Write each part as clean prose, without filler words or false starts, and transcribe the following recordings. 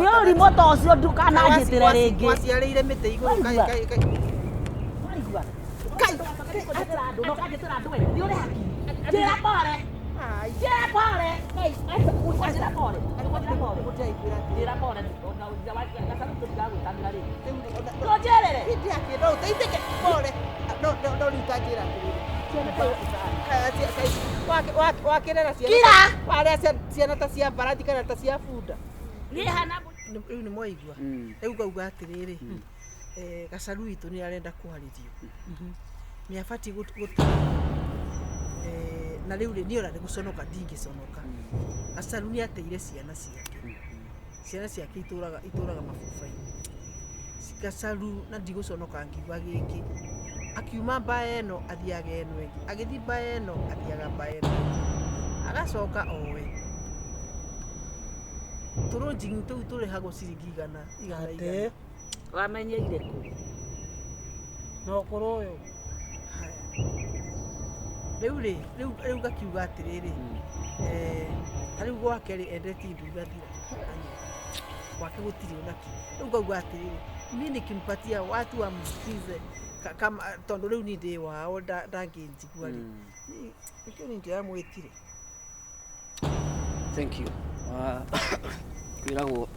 Nĩ ũrimũ ta ũcio ndũkananjĩtĩre rĩngĩ. Waciarĩire mĩtĩ igũrũ kai Waigua? kai kai. Waigua? Ũkanjĩtĩra andũ, na ũkanjĩtĩra andũ we, nĩ ũrĩ hakiri. Njĩra pore. Ai. Njĩra pore. Ngai, njĩra pore. Njĩra pore. Mũtiaiguĩra atĩrĩ. Njĩra pore. Ona gacaru tũtigagwĩtanĩra rĩngĩ. Rĩu rĩ, ona- Ndũnjĩrĩre. Hĩndĩ ya kĩ- no ũteithĩke pore. No no no rĩu ta njĩra atĩrĩrĩ. Wakĩrera ciana Kira! warĩa ciana ta cia mbarathi kana ta cia bunda. Niĩ hana Rĩu nĩ mwaigua. Rĩu ngauga atĩrĩrĩ, gacaru witũ nĩ arenda kwarĩrio. Nĩ abatiĩ na rĩu rĩ niĩ ona nĩ gũconoka ndingĩconoka. Gacaru nĩ ateire ciana ciake. Ciana ciake itũraga itũraga mabuba-inĩ. Gacaru na ndigũconoka ngiuga gĩkĩ. Akiuma mbaya ĩno athiaga ĩno ĩngĩ, agĩthiĩ mbaya ĩno athiaga mbaya ĩno ĩngĩ. Agacoka oe tũrũnjingi tũu tũrĩhagwo ciringi igana igana Atĩ? igana. Wamenyeire kũ? Na ũkũrũ ũyũ. Haya. Rĩu rĩ, rĩu rĩu ngakiuga atĩrĩrĩ, ta rĩu gwake rĩ endetie indo igathira anyue. Gwake gũtirĩ ona kĩ. Rĩu ngauga atĩrĩrĩ, mi nikimpatia watu wamsikize kama tondũ rĩu niĩ ndĩ wao ndangĩnjigua rĩ. Nĩkĩo niĩ ndĩramwĩtire. Thank you. Kwĩragwo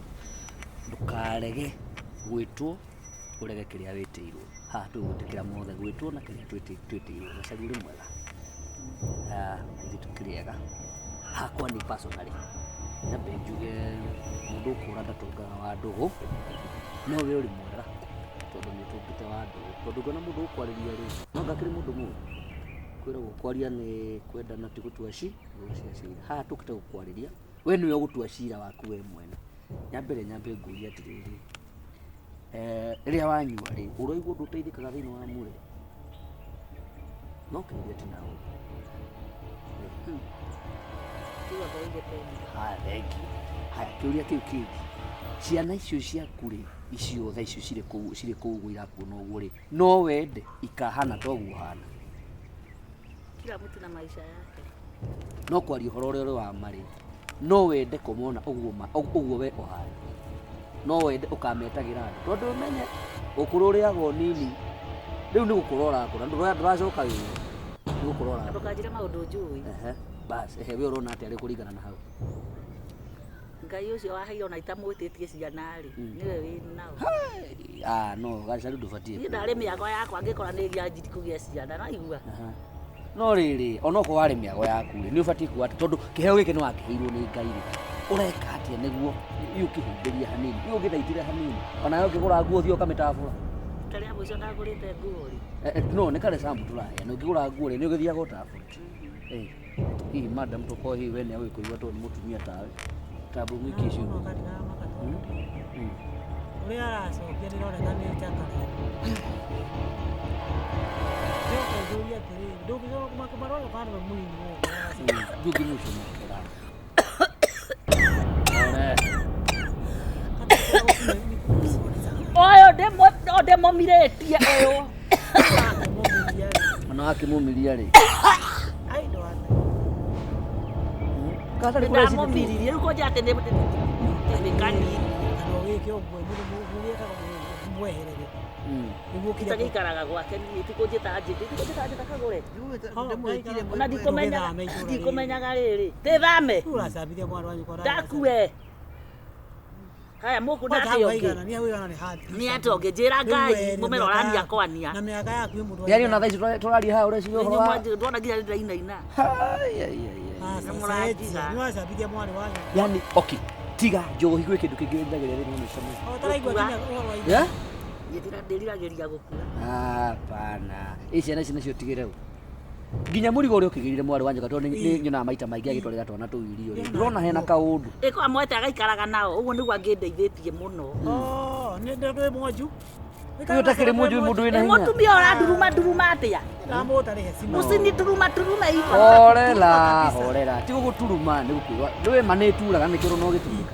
ndũkarege gwĩtwo ũrege kĩrĩa wĩtĩirwo. Haha tũgwĩtĩkĩra mothe gwĩtwo na kĩrĩa twĩtĩirwo. Gacaru ũrĩ mwega. Ah, ithuĩ tũkĩrĩ ega. Hakwa ni personally nyambe njuge mũndũ ũkũra ndatongaga wa ndũgũ, no we ũrĩ mwega tondũ nĩ ũtũngĩte wa ndũgũ. Tondũ ngona mũndũ ũkwarĩria rĩ, no anga akĩrĩ mũndũ mũũru. Kwĩragwo kwaria nĩ kwendana ti gũtua gũtua cira. Haha tũkĩte gũkwarĩria, we nĩwe ũgũtua cira waku we mwene. Nyambere nyambe ngũrie atĩrĩrĩ, rĩrĩa wanyua rĩ, ũraigua ũndũ ũteithĩkaga thĩinĩ wa mwĩrĩ? No kĩũria ti na ũũ. Tiga ngorire peni. Haya, thank you. Haya, kĩũria kĩu kĩngĩ, ciana icio ciaku rĩ, icio thaa icio cirĩ kũu cirĩ kũu ũguo irakuona ũguo rĩ, no wende ikahana ta ũguo ũhana? Kila mtu na maisha yake. No kwaria ũhoro ũrĩa ũrĩ wa ma rĩ, no wende kũmona ũguo ũguo we ũhana? No wende ũkametagĩra andũ? Tondũ ũmenye ũkũrũ ũrĩaga ũnini, rĩu nĩ gũkũra ũrakũra, ndũracoka wĩra, nĩ gũkũra ũrakũra. Ndũkanjĩre maũndũ njũĩ. Ehe, bas, ehe, we ũrona atĩa rĩ kũringana na hau? Ngai ũcio waheire ona itamwĩtĩtie ciana rĩ, nĩwe wĩ nao. Ah, no, gacaru ndũbatiĩ. Niĩ ndarĩ mĩago yakwa angĩkora nĩ njanjirie kũgĩa ciana, naigua. No rĩrĩ, onokorwo warĩ mĩago yaku rĩ, nĩ ũbatiĩ kuga atĩ tondũ kĩheo gĩkĩ nĩ wakĩheirwo nĩ Ngai rĩ, ũreka atĩa nĩguo ũkĩhumbĩrie hanini, ũgĩthaitĩre hanini, ona we ũngĩgũra nguo ũthiĩ ũkamĩtabũra. Rita rĩa mũico ndagũrĩte nguo rĩ. No, nĩ kare sample tũraheana, ũngĩgũra nguo rĩ, nĩ ũgĩthiaga ũtabũra. Hihi madam tũkorwo hihi we nĩ agũkũigua tondũ nĩ mũtumia tawe. Tambu mwiki icio. Ũrĩa aracokia ndĩroneka nĩ njakara. Njoka njũrie atĩrĩrĩ, ndũngĩcoka marona kana nĩwe mũnini gũkũ. Ndũngĩmũcomokera. Ũyũ ndĩmũmirĩtie ũyũ. Ona wakĩmũmiria rĩ. Ai ndwate. Ndamũmiririe rĩu kũnjĩra atĩ nĩ kanini. Kana ũgĩke ũguo mũndũ ekaga mweherere. Nĩguo kĩrĩa Itagĩikaraga gwake niĩ ti kũnjĩta njĩte, ti kũnjĩta njĩta kagũre. Ndĩmwĩtire Ona ndikũmenyaga ndikũmenyaga rĩrĩ. Tĩthame. Ũracambithia mwana wanyu kwa Ndakue. Haya mũkũ ndate ũngĩ. Nĩ ũigana nĩ handi. Nĩ atĩ ũngĩ njĩra Ngai mũmera ũrania kwania. Na mĩaka yaku ĩ mũndũ. Yaani ona thaa ici tũraria haha ũreciria ũhoro wa Ndona nginya ndĩrainaina. Ai, ai, ai, ai. Nĩ wacambithia mwarĩ wanyu. Yaani okay, tiga njohi gwĩ kĩndũ kĩngĩ wĩriragĩria thĩinĩ wa maica maya. Ũtaraigua nginya ũhoro wa Yeah? Ndĩriragĩria gũkua. Hapana. Ĩ ciana ici nacio tigĩre ũ. Nginya mũrigo ũrĩa ũkĩgĩrire mwarĩ wa nyoka tondũ nĩ nyonaga maita maingĩ agĩtwarĩra twana tũu irio rĩ. Ndũrona hena kaũndũ. Ĩko amwete agaikaraga nao ũguo nĩguo angĩndeithĩtie mũno. Oh, nĩ ndĩ mwanju. Ũyũ ũtakĩrĩ mwanju wĩ mũndũ wĩna Ĩ hinya. mũtumia ũranduruma nduruma atĩa? Ndamũtarĩhe cima. Mũcini turuma turuma ivo. Horera, horera. Ti gũgũturuma nĩ gũkwĩrwo. Nĩũĩ ma nĩ ĩturaga nĩkĩo no gĩturumĩka.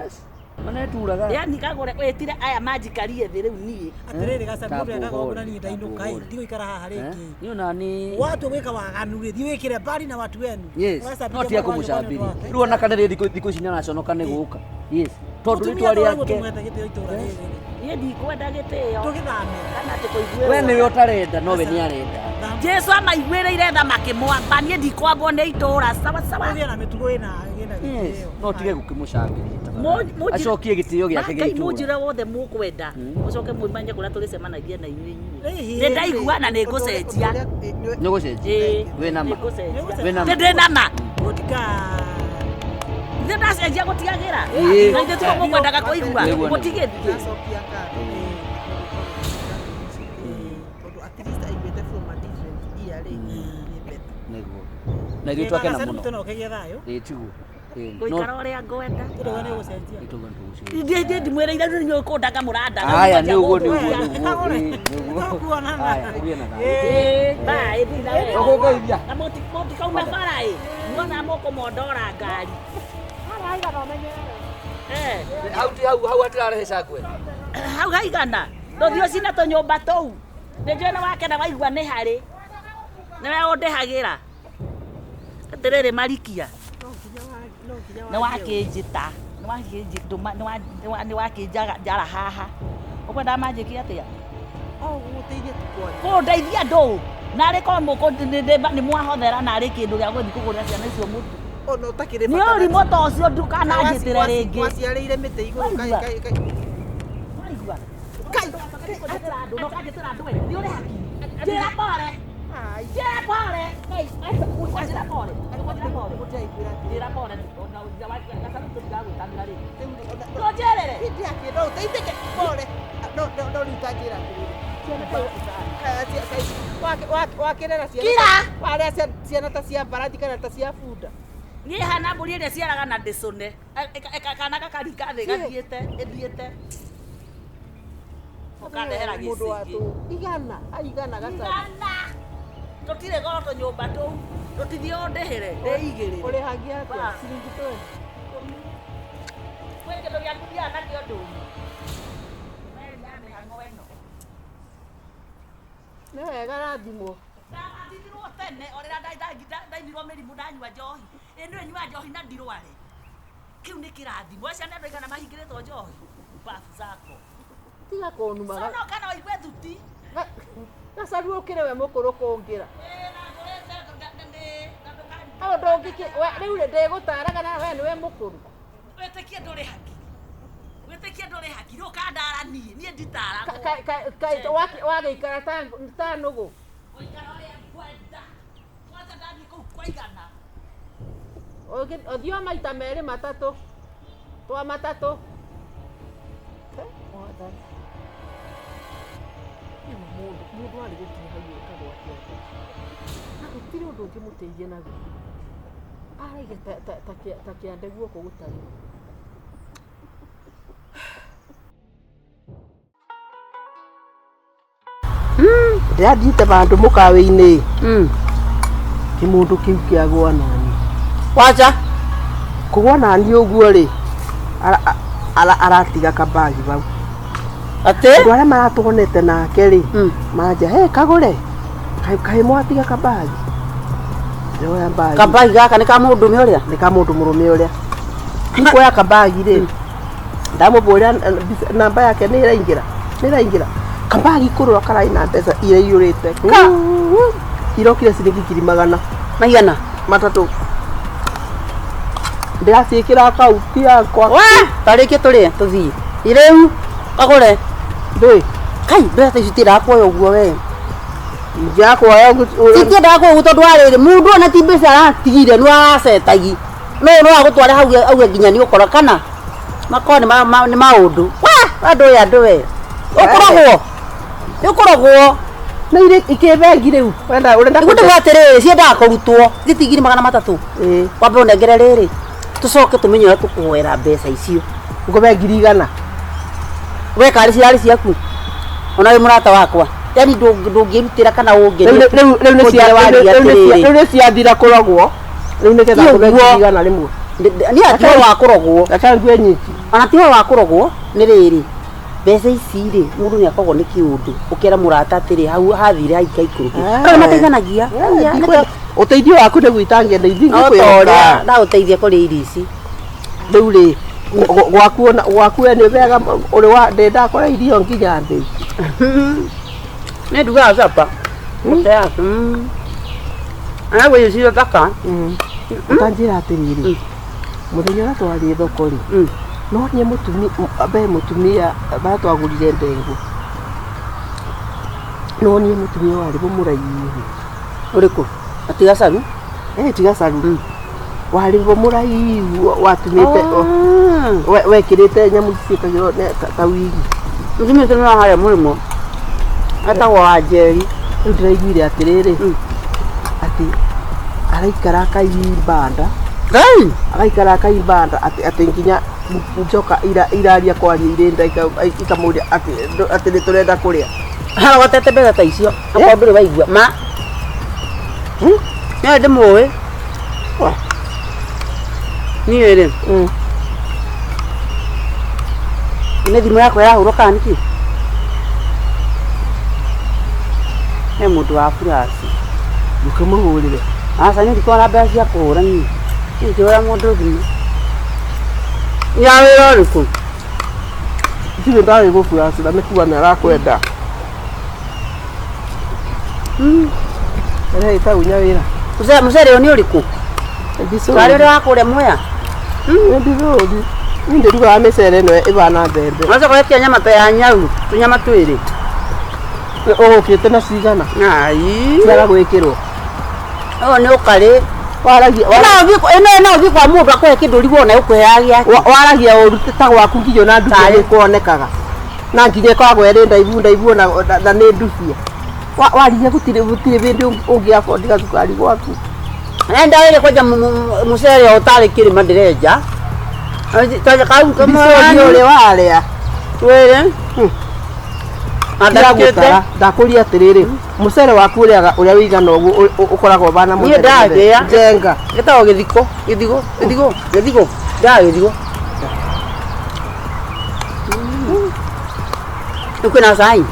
Yes. Ma nĩ ĩturaga. Yani kagũre wĩtire aya manjikarie thĩ rĩu niĩ. Atĩrĩrĩ gacabu mũndũ ekaga ũguo na niĩ ndainũka ĩ, Tambũhore. ndigũikara haha rĩngĩ. Niĩ ona nĩ Watu gwĩka waganu rĩ, thiĩ wĩkĩre mbari na watu wenu. Yes. Ũracambithia No tiga mwarĩ wanyu kwa nĩ ũndũ kũmũcambithia. wake. Rĩu ona kana rĩ thikũ ici nĩ araconoka nĩ gũka. Yes. Tondũ rĩtwa rĩake Tũmwete gĩtĩo itũra rĩrĩ. Niĩ ndikwenda gĩtĩo. Tũgĩthame. Kana atĩ kũiguĩrwo. We nĩwe ũtarenda no we nĩ arenda. Jesu amaiguĩrĩire tha makĩmwamba niĩ ndikwambwo nĩ itũra sawa sawa. Ũgĩe na mĩtugo ĩna ĩna Yes, gĩtĩo. no tige gũkĩmũcambĩria Mo- mo- acokie gĩtĩo gĩake gĩa Ngai itũra. mũnjĩre wothe mũkwenda mũcoke mũmanye kũrĩa tũrĩcemanagia na inyuĩ inyuĩ. Ĩhĩ. Nĩ ndaigua na nĩ ngũcenjia. Nĩ ũgũcenjia? Ĩĩ, Wĩna ma? nĩ ngũcenjia. Wĩna ma? Nĩ ndĩ na ma. Good girl. Nĩ ndacenjia gũtiagĩra. Ĩĩ. Na ithuĩ tiguo mũkwendaga kũigua. Nĩguo, nĩguo. Gũtigĩthiĩ. Ndacokia ngatho tondũ at least aiguĩte from a different ear rĩ, nĩ better. Nĩguo. Na ithuĩ twakena Gacaru mũno. witũ no ũkĩgĩe thayũ. Ĩĩ tiguo. Ĩĩ, no- Gũikara ũrĩa ngwenda. Tũrauga nĩ ũgũcenjia. Ĩĩ, tũguo nĩ tũgũcenjia. Ndiĩ ndimwĩrĩire rĩu inyuĩ kũndaga mũrandaga. Aya, nĩ ũguo, nĩ ũguo, Mũkwanjia nĩ ũguo, Kagũre. ĩĩ, nĩ ũguo. Tũkuonana. Aya, ũgĩe na thayũ. Ĩĩ, bye, thiĩ na wega. Tũgũkũgeithia. Na mũtikauma bara ĩ. Muona mũkũmondora ngari. Eh. Hau ti hau hau hatirarehe cangwe. Hau haigana tũthiĩ ũcine tũnyũmba tũu nĩ njũĩ nĩ wakena waigua nĩ harĩ nĩwe ũndĩhagĩra atĩrĩrĩ marikia No nginya nĩ warie ũguo. wakĩnjĩta nĩ wakĩnjara haha ũkwendaga manjĩke atĩa O gũgũteithia tu kwaria. kũndeithia ndũ narĩ korwo nĩ mwahothera narĩ kĩndũ gĩa gũthiĩ kũgũrĩra ciana icio mũtu Ona ũtakĩrĩ nĩ bata ũrimũ ta ũcio ndũkananjĩtĩre rĩngĩ Waciarĩire mĩtĩ igũrũ Waigua? kai kai kai. Waigua? Kai. Ndũkanjĩtĩra andũ we nĩ ũrĩ hakiri njĩra pore Ai. njĩra pore njĩra pore njĩra pore Mũtiraiguĩra atĩrĩ. njĩra pore gacaru tũtigagwĩtanĩra rĩngĩ Rĩu rĩ, ona- ndũnjĩrĩre Hĩndĩ ya kĩ- no ũteithĩke pore. No no no rĩu ta njĩra atĩrĩrĩ. Ciana ta- wakĩrera ciana Kira! warĩa ciana ta cia mbarathi kana ta cia bunda. Niĩ hana mbũri ĩrĩa ciaraga na ndĩcũne kana gakaringa thĩ gathiĩte ĩthiĩte ũkandehera Mũndũ wa gĩcĩgĩ tũ igana aigana gacaru. igana tũtirĩ goro tũnyũmba tũu tũtithiĩ ũndĩhĩre ndĩigĩrĩre Ũrĩhagia atĩa? Ba. Ciringi 20. Kwĩ kĩndũ gĩaku thiaga nakĩo ndũnyũ Meri ya mĩhang'o ĩno Nĩ wega rathimwo. Ndathithirwo tene o rĩrĩa ndaimirwo mĩrimũ ndanyua njohi ĩ nĩwe nyua njohi na ndirware kĩu nĩ kĩrathimo acio nĩ andũ aigana mahingĩrĩtwo njohi mbabu zako Tiga kũnuma. cono kana waigue thuti Gacaru ũkĩrĩ we mũkũrũ kũngĩra. Ĩ, na ngũrĩte na ndũkari- Hau ndũngĩkĩ rĩu rĩ ndĩgũtaraga na we nĩwe mũkũrũ. wĩtĩkie ndũrĩ hakiri wĩtĩkie ndũrĩ hakiri ũkandara niĩ niĩ nditaragwo Wagĩikara ta nũgũ. gũikara ũrĩa ngwenda kwanza ndathiĩ kũu kwaigana Ũthiĩ o maita merĩ matatũ. Twa matatũ. Mwathani. Rĩu mũndũ mũndũ arĩ gũkinya hau ĩkagwo atĩa? Na gũtirĩ ũndũ ũngĩmũteithia naguo. Araiga ta kĩande guoko gũtarĩ. Ndĩrathiĩte vandũ mũkawa-inĩ kĩmũndũ kĩu kĩagũa nani Wacha. kũgũa nani ũguo rĩ aratiga kabagi vau Atĩ? andũ arĩa maratuonete nake rĩ maranja he kagũre kaĩ mwatiga kabagi ndĩroya mbagi Kabagi gaka nĩ ka mũndũme ũrĩa? nĩ ka mũndũ mũrũme ũrĩa nikuoya kabagi rĩ ndamũbũrĩra namba yake nĩ ĩraingĩra nĩ ĩraingĩra kabagi kũrũra kararĩ na mbeca iraiyũrĩte Ka. Irokire ciringi ngiri magana Maigana? matatũ ndĩraciĩkĩra akaunti yakwa Wa, tarĩkie tũrĩe tũthiĩ. Rĩu kagũre. ndĩ Kai, mbeca ici itiendaga kuoya ũguo we. njakuoya Citiendaga kuoya ũguo tondũ wa rĩrĩ, mũndũ ona ti mbeca aratigire nĩ aracetagi. No no agũtware hau auge nginya nĩ ũkora kana makorwo nĩ maũndũ. Wa, andũ aya andũ we. Ũkoragwo. Nĩ ũkoragwo. nĩ irĩ ikĩ bengi rĩu wenda ũrenda Nĩguo ndĩrauga atĩrĩrĩ, ciendaga kũrutwo. Gĩti ngiri magana matatũ. Ĩĩ. Wambe ũnengere rĩrĩ tũcoke tũmenye ũrĩa tũkũhoera mbeca icio. Ngũbe ngiri igana. We karĩ cirarĩ ciaku ona wĩ mũrata wakwa yani ndũngĩrutĩra kana Rĩu rĩu nĩ cia rĩu nĩ ciathira kũrogwo rĩu nĩ getha Ti ngũbe ũguo. ngiri igana rĩmwe. Niĩ ati ũhoro wa kũrogwo Reke ngue nyiki. Ona ti ũhoro wa kũrogwo nĩ rĩrĩ mbeca ici rĩ mũndũ nĩ akoragwo nĩ kĩũndũ ũkera mũrata atĩrĩ hau hathire haikaikũrũke andũ nĩ mateithanagia. Ũteithio waku nĩ gwĩtangia ndeithie No ta ũrĩa ndagũteithia kũrĩa irio ici. Rĩu rĩ Gwaku ona gwaku we nĩ wega ũrĩ wa ndĩ ndakora irio nginya thĩ. Nĩ ndugaga capa. Mũteacu. Ana gwĩciria thaka. Ũtanjĩra atĩrĩrĩ, mũthenya ũrĩa twarĩ thoko rĩ, no niĩ mũtumia mbe mũtumia barĩa twagũrire ndengũ, no niĩ mũtumia warĩ mũraihu. Ũrĩkũ? Atiga caru? Eh, tiga caru. Warĩ mũraihu watumĩte wekĩrĩte nyamũ ici ciĩkagĩrwo ta wigi. Mũtumia ũcio nĩ wa harĩa mũrĩmo. Etagwo Wanjeri. Rĩu ndĩraiguire atĩrĩrĩ, atĩ araikara akaimbanda. Ngai! Agaikara akaimbanda atĩ atĩ nginya njoka iraria kwaria irĩ nda ikamũria atĩ atĩ nĩ tũrenda kũrĩa. Arogotete mbeca ta icio. Akorwo ndũrĩ waigua. Ma. Nĩ ndĩmũĩ. Niĩ rĩ. Nĩ thimũ yakwa ĩrahũrwo kana nĩkĩ? He mũndũ wa furaci. Ndũkĩmũhũrĩre. Aca niĩ ndikoragwo na mbeca cia kũhũra niĩ. Niĩ ndingĩhũra mũndũ thimũ. Ya wĩra ũrĩkũ? Ndirĩ ndarĩ gũburacĩra nĩ kuga nĩ arakwenda. Rehe ĩtagunya wĩra. Mũcere ũyũ nĩ ũrĩkũ? Tarĩ ũrĩa wa kũrĩa Mwea? Nĩ ndithũri. Niĩ ndĩrugaga mĩcere ĩno ĩbana mbembe. Ũgacoka ũgetia nyama ta ya nyau, tũnyama twĩrĩ. Ũgũkĩte na cigana? Ai. Ciaga gwĩkĩrwo. Ũyũ nĩ ũkarĩ. Waragia Ĩno no ũthiĩ kwa mũndũ akũhe kĩndũ ũrigwo ona ũkũheaga gĩake. Waragia ũru ta gwaku nginya ona ndubia nĩ kuonekaga. Na nginya ĩkoragwo ĩrĩ ndaibu ndaibu na nĩ ndubia. Waririe gũtirĩ gũtirĩ hĩndĩ ũngĩ afford gacukari gwaku. Enda wĩrĩ kwenja mũcere ũtarĩ kĩrĩma ndĩrenja. Kau Ndicũĩ ũrĩa warĩa. Twĩrĩ. Ndagũtara ndakũria atĩrĩrĩ, mũcere waku ũrĩaga ũrĩa wĩigana ũguo ũkoragwo ũbana Niĩ ndagĩa. Njenga. Gĩtagwo gĩthiko, gĩthigo, gĩthigo, gĩthigo. Ndaga gĩthigo. Rĩu kwĩna cai?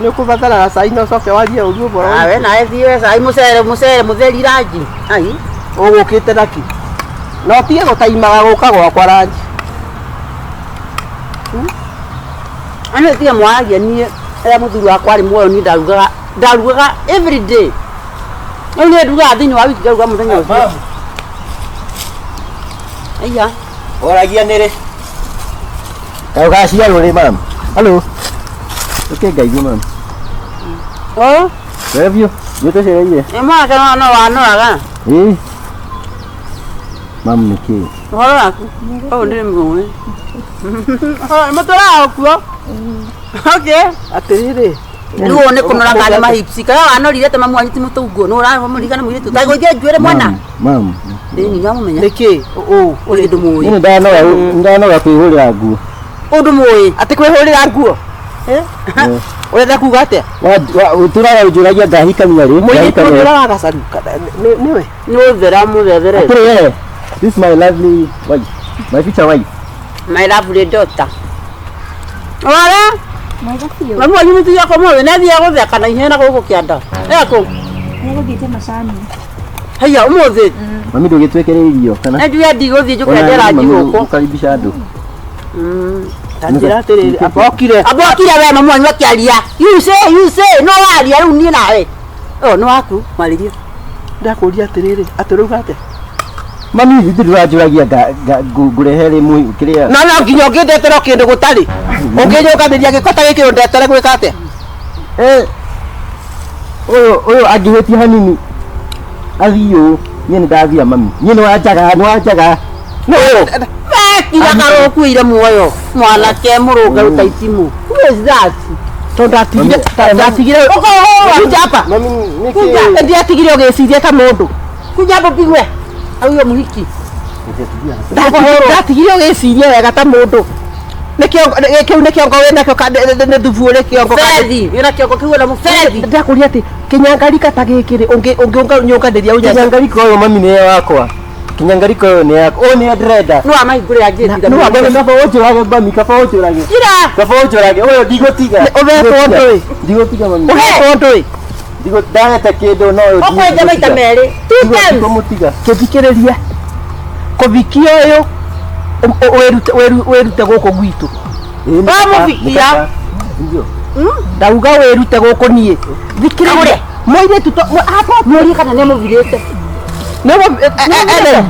Nĩ ũkũbataraga cai na ũcoke warie ũru ũboro. Awe nawe thiĩ cai mũcere mũcere mũtheri ranji. Ai. Ũgũkĩte naki? Na ũtige gũtaimaga gũka gwakwa ranji. Ano tiga mwaragia niĩ rĩrĩa mũthuri wakwa arĩ muoyo niĩ ndarugaga ndarugaga every day. Rĩu niĩ ndugaga thĩinĩ wa wiki ngaruga mũthenya ũcio. Aiya. Oragia nĩ rĩ? Kaĩ ũgaciarwo rĩ mam? Hello. Ũke ngeithie mam. Oh. Wega biũ. Nĩ tũcereire. Ĩ mwanake no wanoraga. Ĩ. Mam nĩ kĩĩ? Ũhoro waku? Ũyũ ndĩrĩ mũĩ. Mũtũraga kuo. Okay. Atĩrĩrĩ. Rĩu ũyũ nĩ kũnora kana mahipsi. Kana wanorire ta mamu wanyu ti mũtũnguo. Nĩ ũramũririkana mũirĩtu. Ta gũithia njuĩrĩ mwana. Mam. Ĩni nĩwamũmenya. Nĩkĩ? Ũ. Ũrĩ ndũmũĩ. Niĩ ndanoga ndanoga kwĩhũrĩra nguo. Ũndũmũĩ. Atĩ kwĩhũrĩra nguo? Ũrenda kuga atĩa? Ũtũraga ũnjũragia ngahikania rĩ? Mũirĩtu ũngĩ ũrĩa wa gacaru nĩwe? Nĩ ũthera mũthethere. Atĩrĩ, this is my lovely wife. My future wife. My lovely daughter. Ora? Mwega biũ. Mamu wanyu mũtumia wakwa mũthĩ nĩ athiaga gũtheka na ihenya na gũkũ kĩanda. Ekũ? Nĩegũthiĩte macani. Haiya ũmũthĩ. Mami ndũgĩtwĩkĩre irio kana? Nĩ njuge ndigũthiĩ njũke ndera Mami gũkũ. ũkaribisha andũ. Ta njĩra atĩrĩrĩ, amba okire. Amba okire we mamu wanyu akĩaria. You say, you say, no waria rĩu niĩ nawe. Ũyũ nĩ waku, mwarĩrie. Ndakũria atĩrĩrĩ, atĩ ũrauga atĩa? Mami ithuĩ ndũranjũragia ngũrehe rĩ kĩrĩa. No no nginya ũngĩndetera kĩndũ gũtarĩ. Ũngĩnyũnganĩria gĩko ta gĩkĩ ũndetere gwĩka atĩa? Ũyũ ũyũ angĩhĩtia hanini athiĩ ũũ niĩ nĩ ndathira mami. Niĩ nĩ wanjaga nĩ wanjaga. Nũ? Tiga karũkuire muoyo mwanake mũrũngaru ta itimũ. Who is that? Tondũ ndatigire ndatigire kuja hapa. Mami nĩkĩ? Kuja ndiatigire ũgĩciria ta mũndũ. Kuja hapo pigwe. Au huyo mũhiki. Ndatigire ũgĩciria wega ta mũndũ. Nĩ kĩongo kĩu nĩ kĩongo wĩnakĩo nĩ thubu ũrĩ kĩongo. Berethi, wĩna kĩongo kĩu na mũberethi. Ndakũria atĩ kĩnyangarika ta gĩkĩ rĩ ũngĩnyũnganĩria ũnya. Kinyangarika ũyũ mami nĩ wakwa. Kinyangarika ũyũ nĩ yakwa. Ũyũ nĩwe ndĩrenda. Nĩ wamahingũrĩra ngĩti. Nĩ wakwa kaba ũnjũrage mami kaba ũnjũrage. Kira. Kaba ũnjũrage ũyũ ndigũtiga. Ũhetwo ndũĩ. Ndigũtiga mami. Ũhetwo ndũĩ. Ndagete kĩndũ no ũyũ Ũkwenja maita merĩ. Two times. Ndigũmũtiga. Kĩthikĩrĩrie. Kũbikia ũyũ Wĩrute gũkũ gwitũ. Wamũfikia. Ndio. Ndauga wĩrute gũkũ niĩ. Thikĩrĩria. Mũirĩtu to hapa Mũrie kana nĩ mũvirĩte. nĩ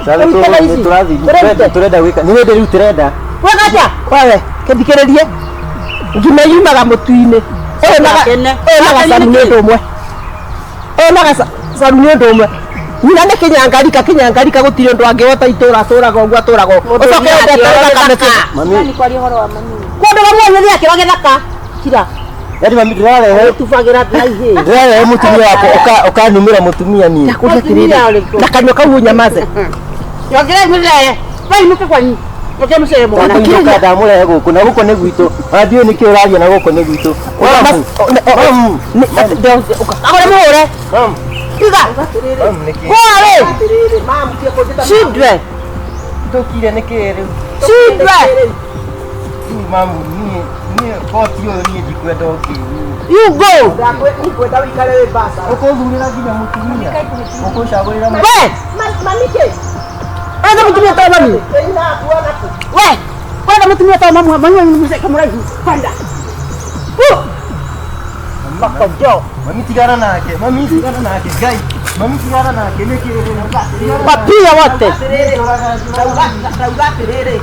Sasa Ũrute ici. tũrathiĩ Ũrute. turenda gwĩka. Nĩ hĩndĩ rĩu tũrenda. Wega atĩa? Wewe kĩthikĩrĩrie. Ngima yumaga mũtu-inĩ. Ũyũ na Akene. ũyũ na gacaru nĩ ũndũ ũmwe. Ũyũ na gacaru nĩ ũndũ ũmwe. Nyina nĩ kĩnyangarika kĩnyangarika gũtirĩ ũndũ angĩhota itũra atũraga ũguo atũraga ũguo. Ũcoke wendete thakame kĩ- Mami. Nani kwaria ũhoro wa mami? Kũndũ gamwe nĩ akĩro gĩthaka. Kira. Yaani mami ndĩrarehe Tubagĩra na ihĩ. ndĩrarehe mũtumia wakwa ũkanumĩra mũtumia niĩ. Ndakũria atĩrĩrĩ, na kanua kau ũnyamaze. Yongerei mũcere. Wainuke kwanyu. Yongere mũcere mwana. Ndakũinũka ndamũrehe gũkũ na gũkũ nĩ gwitũ. Ona ndiũĩ nĩkĩ ũraria na gũkũ nĩ gwitũ. Mamu. Mamu. Agũre mũhũre. Mamu. Tiga. Mamu nĩkĩ? Kũa rĩ. Children. Tũkire nĩkĩ rĩu? Children. Rĩu mamu niĩ niĩ koti ũyũ niĩ ndikwenda ũngĩ. You go. Ngwenda wĩikare wĩ mbaca. Ũkũthurĩra nginya mũtumia. Ũkũcagũrĩra mũtumia. We. Wetha mũtumia ta mami. We. Wetha mũtumia ta mami. Mami wanyu mũcere kamũraihu. Kwenda. Makojo. Mami tigana nake. Mami tigana nake. Ngai. Mami tigana nake nĩkĩ rĩu? Wapia wote. Ndauga atĩrĩrĩ.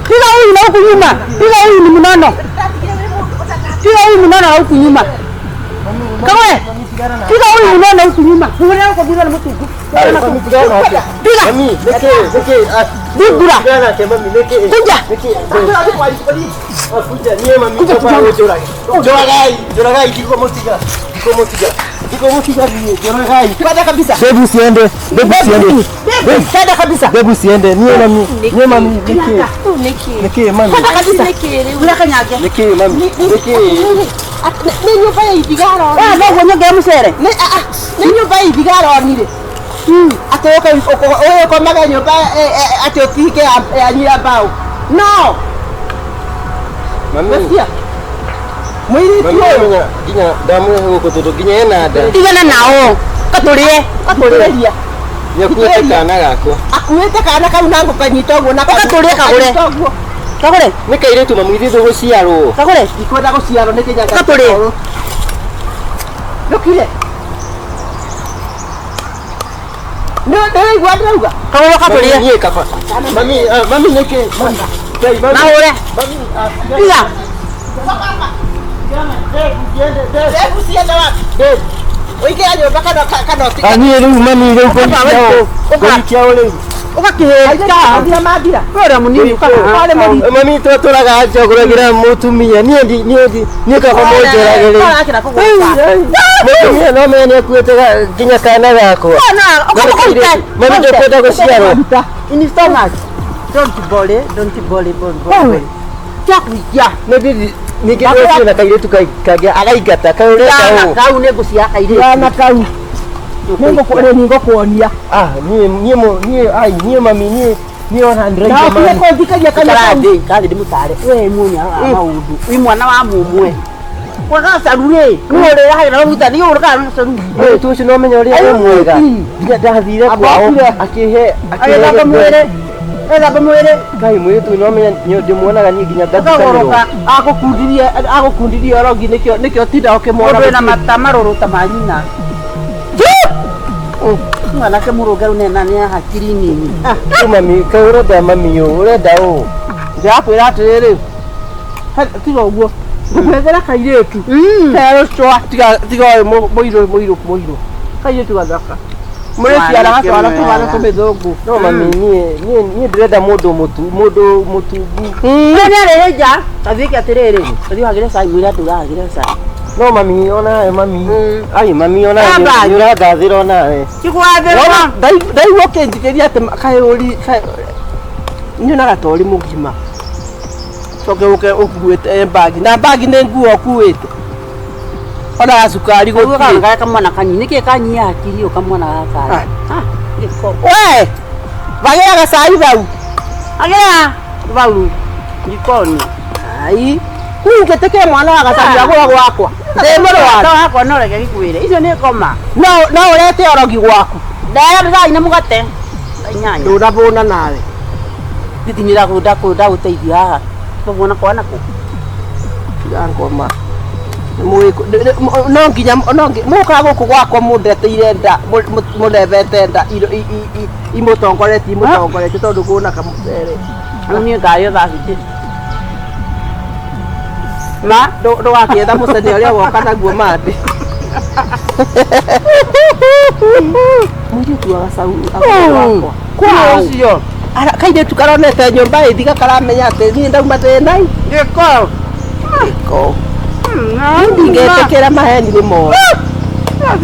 Piga huyu na huku nyuma. Piga huyu ni mnono. Piga huyu mnono na huku nyuma. Kawe. Piga huyu mnono huku nyuma. Muone huko bila na mtu. Mami tigana nake. Piga. Mami nĩkĩ nĩkĩ? Dibura. Tigana nake mami nĩkĩ? Kuja. Nĩkĩ? Kuja niĩ mami njoka ũnjũrage. Njũragai, njũragai ndikũmũtiga. Ndikũmũtiga. Ndikũmũtiga niĩ njũragai. Kwenda kabisa. Bebu siende. Bebu siende. Kwenda kabisa. Bebu siende. Niĩ mami, niĩ mami nĩkĩ? Nĩkĩ? Nĩkĩ mami? Kwenda kabisa. Nĩkĩ rĩu? Ula kanyage. Nĩkĩ mami? Nĩkĩ? Nĩ nyũmba ya ithiga aronire. Wewe ndogo nyongere mcere. Nĩ nyũmba ya ithiga aronire. Atĩ ũke ũkomage nyũmba atĩ ũtike yanyu ya mbaũ. No. Mami. Mesia. Mũirĩtu Mami ũyũ. nginya nginya ndamũrehe gũkũ tondũ nginya ena nda. Tigana nao. Katurie. Thikĩrĩria. Nĩakuĩte kana gakwa. Akuĩte kana kau na ngũkanyita ũguo na Ũgatũrie kagũre. kanyita ũguo. Kagure. Nĩ kairĩtu mami ithuĩ tũgũciarwo. Kagure. Ndikwenda gũciarwo nĩ kĩnyanga. Ũgatũrie. Ndũkire. Nĩ ũraigua ndĩrauga? Kagure katurie. Mami niĩ kaba. Mami mami nĩkĩ? Mami. Ngai mami. Mahũre. Mami. Piga. Ndevu cienda wapi? Ũingĩra nyũmba kana kana ũtige. Niĩ rĩu mami rĩu ngũikia ũ rĩu. Ũgakĩhĩta. Mathira mathira. Wewe mũnini ũkaga. Mami twatũraga njagũragĩra mũtumia niĩ ndi niĩ ndi niĩ kaba mũnjũrage rĩu. Ũrakĩra kũgũta. Mũtumia no menye nĩakuĩte nginya kana gakwa. Ũkamũkũruta. Mami ndũkwenda gũciarwo. In stomach. Don't worry, don't worry, don't worry. Chakuikia. Nĩ ningĩ ndĩreciria na kairĩtu kangĩ againgata kaĩ ũreka Kana ũũ. kau nĩ ngũcia kairĩtu. Kana kau. Nĩ ngũkuonia. Ah niĩ niĩ niĩ ai niĩ mami niĩ niĩ ona Na ndĩraigua ũtige mami. kũnjikagia kanua kau. Karathe, karathe ndĩmũtare. We muonia wa maũndũ. Wĩ mwana wa mũmwe. Wagacaru rĩ, nĩ ũrĩrahagĩra maguta, nĩ ũrĩkaga gacaru. Mũirĩtu ũcio no menya ũrĩa e mwega. Nginya ndathire kwao akĩhe Agĩthamba mwĩrĩ. Agĩthamba mwĩrĩ. Ngai mũirĩtu ũyũ no menya ndĩmuonaga niĩ nginya ngatukanĩrwo. Ũkagũrũka agũkundirie agũkundirie orogi nĩkĩo nĩkĩo tinda ũkĩmuona. Mũndũ wĩna mata marũrũ ta ma nyina. Mwanake mũrũngaru nena nĩ hakiri nini. Rĩu mami kaĩ ũrenda mami ũũ ũrenda ũũ. Ndĩrakwĩra atĩrĩrĩ. Tiga ũguo. Ngũkwethera kairĩtu. Kerũ cwa tiga tiga ũyũ mũirũ mũirũ mũirũ. Kairĩtu gathaka. Mũrĩciara gatwara tũvana tũmĩthũngũ. No mami niĩ niĩ niĩ ndĩrenda mũndũ mũtu mũndũ mũtungu. Nĩ nĩarĩhe nja. Athiĩke atĩrĩrĩ, ũthiĩ ũhagĩre cai mwĩre atĩ ũrahagĩre cai. No mami onawe mami. Ai mami onawe Amba. nĩ ũrangathĩra onawe. Kigwathĩrwo. Ndaigua ũkĩnjikĩria atĩ kaĩ ũri nyonaga ta ũrĩ mũgima. Coke ũke ũkuĩte mbagi na mbagi nĩ nguo ũkuĩte. Ona gacukari Kaguo gũtirĩ. gaka kamwana kanini nĩkĩ kanyia hakiri ũyũ kamwana gaka. Ah, gĩko. We! Wagĩra gacai bau. Agĩra bau jikoni. Ai. Kũu ngĩtĩkĩre mwana wa gacai agũra gwakwa. Ndĩ mũrwaru. Ta wakwa no reke gĩkwĩre. Icio nĩ ngoma. No no ũrete orogi gwaku. Ndaya cai na mũgate. Inyanya. Ndũnabũna nawe. Nditinira ndagũteithia haha. Tũguona kwa nako. Tiga ngoma. No nginya no mũkaga gũkũ gwakwa mũndeteire nda mũndebete nda imũtongoretie imũtongoretie tondũ ngũna kamũcere. Rĩu niĩ ndarĩo thaa citi. Ma Ndũgakĩetha mũcene ũrĩa woka naguo mandĩ. Mũirĩtu wa gacau wakwa. Kwa ũcio. Kairĩtu karonete nyũmba ĩthiga karamenya atĩ niĩ ndauma thĩna-inĩ. Gĩko. Gĩko. Ndingĩtĩkĩra maheni nĩ moru. Na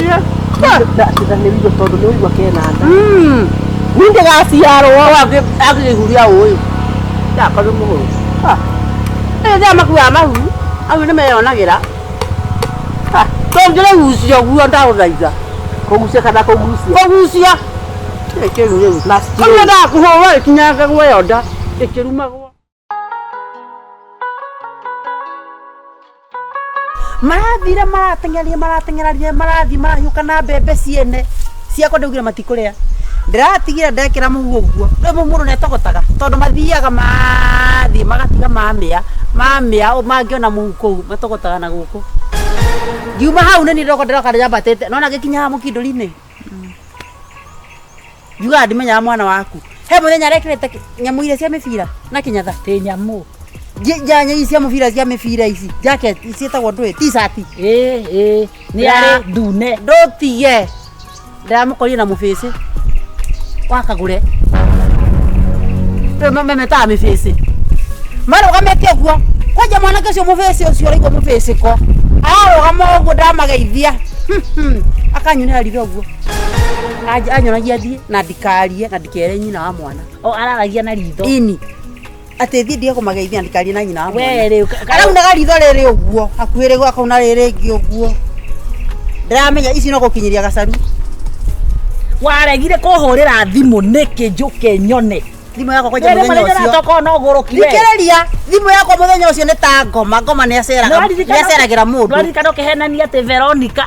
nĩ wĩigua tondũ nĩ ũigua kena nda. Niĩ ndĩgaciarwo. Akĩhuria ũyũ. Ndakorwo mũhũrũ. Ĩĩ makuaga mahu. Au nĩ meyonagĩra. Tũngĩrĩgucia ũguo ndagũthaitha. Kũgucia kana kũgucia? Kũgucia. Kĩu rĩu. Kũu ndakũhũra ĩkinyangagwo ĩyo nda ĩkĩrumagwo. Marathire marateng'eria marateng'eraria marathiĩ marahiũka na mbembe ciene ciakwa ndaugire matikũrĩa ndĩratigire ndekĩra mũhu ũguo rĩu mũndũ nĩatogotaga tondũ mathiaga mathiĩ magatiga mamĩa mamĩa mangĩona mũhu kũu matogotaga na gũkũ ngiuma hau nĩ niĩ ndĩroka ndĩroka ndĩambatĩte nona ngĩkinya haha mũkindũri-inĩ ngiugaga ndimenyaga mwana waku he mũthenya arekĩrĩte nyamũ iria cia mĩbira na kĩnyatha Tä nyamå njanya ici cia mũbira cia mĩbira ici jacket ciĩtagwo ndũĩ t-shirt ä nä arä ndune ndũtige ndĩramũkorire na mũbĩcĩ wakagũre memetaga mĩbĩcĩ marũgamĩte ũguo kwanja mwanake ũcio mũbĩcĩ ũcio ũraigua mũbĩcĩko ararũgama ũguo ndamageithia akanyunĩra ritho ũguo anyonagia thiĩ na ndikarie na ndikere nyina wa mwana o araragia na ritho ini atĩ thiĩ ndige kũmageithia na ndikarie na nyina wa mwana we rä araunaga ritho rĩrĩ ũguo hakuhĩ rĩu akauna rĩrĩ rĩngĩ ũguo ndĩramenya ici no gũkinyĩria gacaru waregire kå hå rä ra thimå nä kä njå ke nyone thimũ yakwa kwanja mũthenya ũcio tokorwo no gå rå ki thikĩrĩria thimũ yakwa mũthenya ũcio nĩ ta ngoma ngoma nĩ aceragĩra mũndũ nwaririkana å kä henania atä Veronica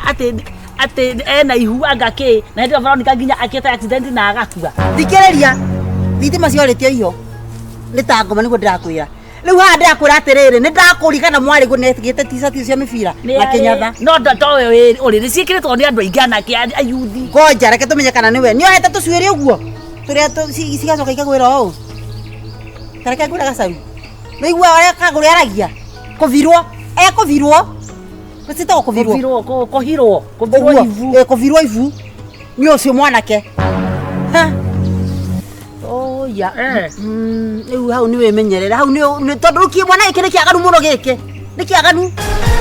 atä ena ihu anga kä na hä ndä ä yo Veronica nginya akä te accident na agakua thikĩrĩria thitima ciorĩtio iho nĩ ta ngoma nĩguo ndĩrakwĩra rĩu haha ndĩrakwĩra atĩrĩrĩ nĩ ndakũririkana mwarĩ guo nĩetigĩte t-shirt cia mĩbira na kĩnyatha no towe å rä nä ciä kä rä two nä andå aingä anake ayuthi ngoja reke tũmenye kana nĩwe nĩohete tũcuĩrĩ ũguo tũrĩa cigacoka ikagwĩra ũũ ta reke ngwĩre gacaru nĩigua ũrĩa kagũrĩ aragia kũvirwo ekũvirwo ciĩtagwo kũvirwo kå hirwo ũguo ĩ, kũvirwo ibu nĩ ũcio mwanake Ha. oya rĩu hau nĩ wĩmenyerere hau nĩ tondũ rĩu kĩ mwana gĩkĩ nĩ kĩaganu mũno gĩkĩ nĩ kĩaganu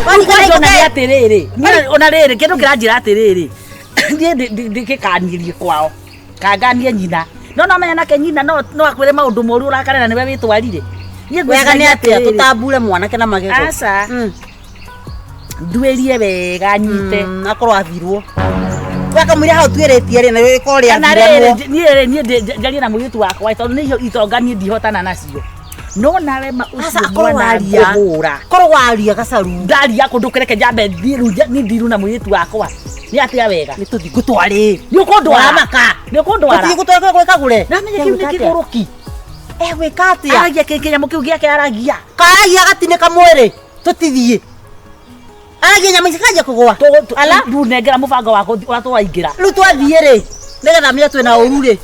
ona nä atä rä rä ona rä rä kä ndå kä ranjä ra atä rä rä niä ndä kä kanirie kwao kanganie nyina no no menya nake nyina no akwä re maå ndå moru å rakare na nä we wä twarire wega nĩ atĩa tũtambure mwanake na magego aca nduä rie wega nyite akorwo athirwo wakamwĩra hau tuĩrĩtie rĩ na rĩkorwo kana rĩathiranwo rä niä niä njarie na må irä tu wakwa tondå nä itonga niä ndihotana nacio no nawe ma Aca, å cio akorwo mwana waria. ngå hå ra korwo waria gacaru ndaria kå ndå käreke njambe niä ndiru na må irä tu wakwa nä atä a wega nĩ tũthiĩ ngũtwarĩ nä å kå ndwara Ũramaka. nä å kå ndwara tũthiĩ gũtwara kũrĩa kagũre namenya kä u nä kä gå rå ki egwĩka atĩa aragia kä nyamå kä u gä ake aragia karagia gatinĩka mwĩrĩ tũtithiĩ aragia nyama ici kanjia kũgũa ala rä u nengera må bango wakwa å rä a tåraingä ra rĩu twathiĩ rĩ nĩgetha menye twĩna ũru rĩ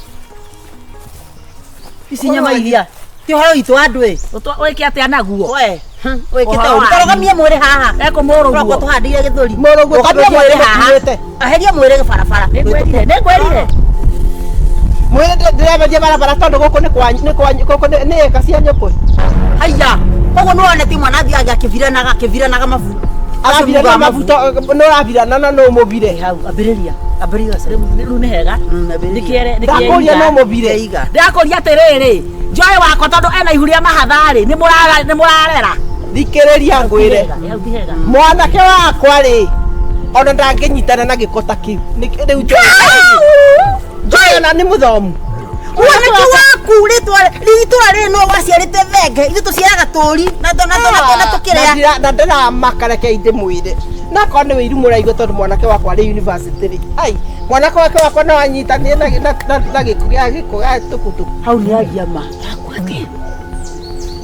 ici nyama iria ti ũhoro witũ wa andũ ĩ wä ke atä a naguo we wĩkĩte Ũhoro ũru wanyu. tarũgamie mwĩrĩ haha ekå må rå Ũroka guo tũhandĩire gĩthũri Mũrũguo rũgamie tondũ mwĩrĩ haha nĩtũkuĩte. aheria mwĩrĩ barabara nä ngwärire Mwĩrĩ ndĩremeria barabara tondũ gũkũ nĩ kwanyu nĩ kwanyu gũkũ nĩ ĩka cia nyũkwa. haiya koguo nĩwonete mwana athiaga akĩviranaga akĩviranaga mabu Aravirana mabu nĩ ũravirana na no ũmũvire. hau ambĩrĩria ambĩrĩria rä u nä hega nä Ndakũria no ũmũvire. iga ndärakå ria atä rä rä njoe wakwa tondå ena ihu rä a mahatharä nä må rarera Thikĩrĩria ngwĩre. hau ti hega Mwanake wakwa rĩ ona ndangĩnyitana na gĩko ta kĩu. Rĩu Joy ona nĩ mũthomu. mwanake waku rĩtwa itũra rĩrĩ no waciarĩte thenge ithuĩ tũciaraga tũri na tũkĩrĩa Na ndĩramaka reke ndĩmwĩre. Nakorwo nĩ wĩiru mũraigua tondũ mwanake wakwa arĩ university rĩ. Ai, mwanake wake wakwa no anyitanire na gĩko gĩa gĩko gĩa tukutuku. hau nĩ aria ma Ũgatie.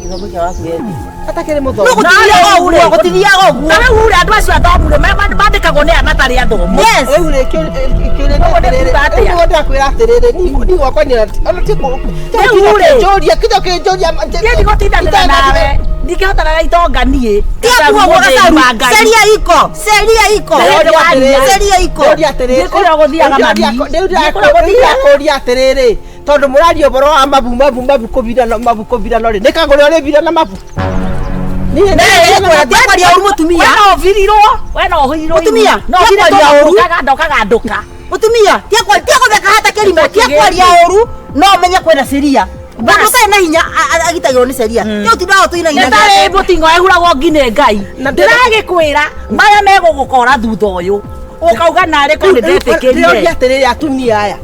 Gĩthomo kĩa waku gĩthi. Atakĩrĩ mũthomu. No gũtithiaga ũguo, gũtithiaga ũguo. Na rĩu rĩ andũ acio athomu rĩ mandĩkagwo nĩ aya matarĩ athomu. Yes. Rĩu rĩ kĩũria Ũguo nĩ atĩrĩrĩ, kuuga atĩa? rĩu nĩguo ndĩrakwĩra atĩrĩrĩ, niĩ gwakwa nĩ ona ti Rĩu rĩ. kũnjũria kĩndũ kĩnjũria Niĩ ndigũtindanĩra nawe. Ndingĩhotana na itonga niĩ. Tiga kuga ũguo Gacaru. Ceria iko. Ceria iko. Ceria iko. Nĩ kũrĩa gũthiaga mami. Nĩ kũrĩa gũthiaga. Ndĩrakũria atĩrĩrĩ, tondũ mũraria ũhoro wa mabu mabu mabu kũbirano mabu kũbirano rĩ, nĩ kagũrĩ ũrĩbirana mabu? Niĩ Tiga kwaria ũru mũtumia. We no ũbirirwo. We no ũhirirwo. Mũtumia, No tiga ũbire kwaria tondũ ũru. ũkaganda ũkagandũka. Mũtumia, tiga gũtheka hata kĩrimũ, tiga kwaria ũru, no ũmenye kwĩna ceria. Mũndũ ũtarĩ na hinya agitagĩrwo nĩ ceria. Tiga ũtindaga ũtũinaina. Nĩ tarĩ mũting'o ehuragwo ngi nĩ Ngai. Ndĩragĩkwĩra maya megũgũkora thutha ũyũ. Ũkauga narĩ korwo nĩ ndetĩkĩrire. Ndĩroria atĩrĩrĩ atumia aya.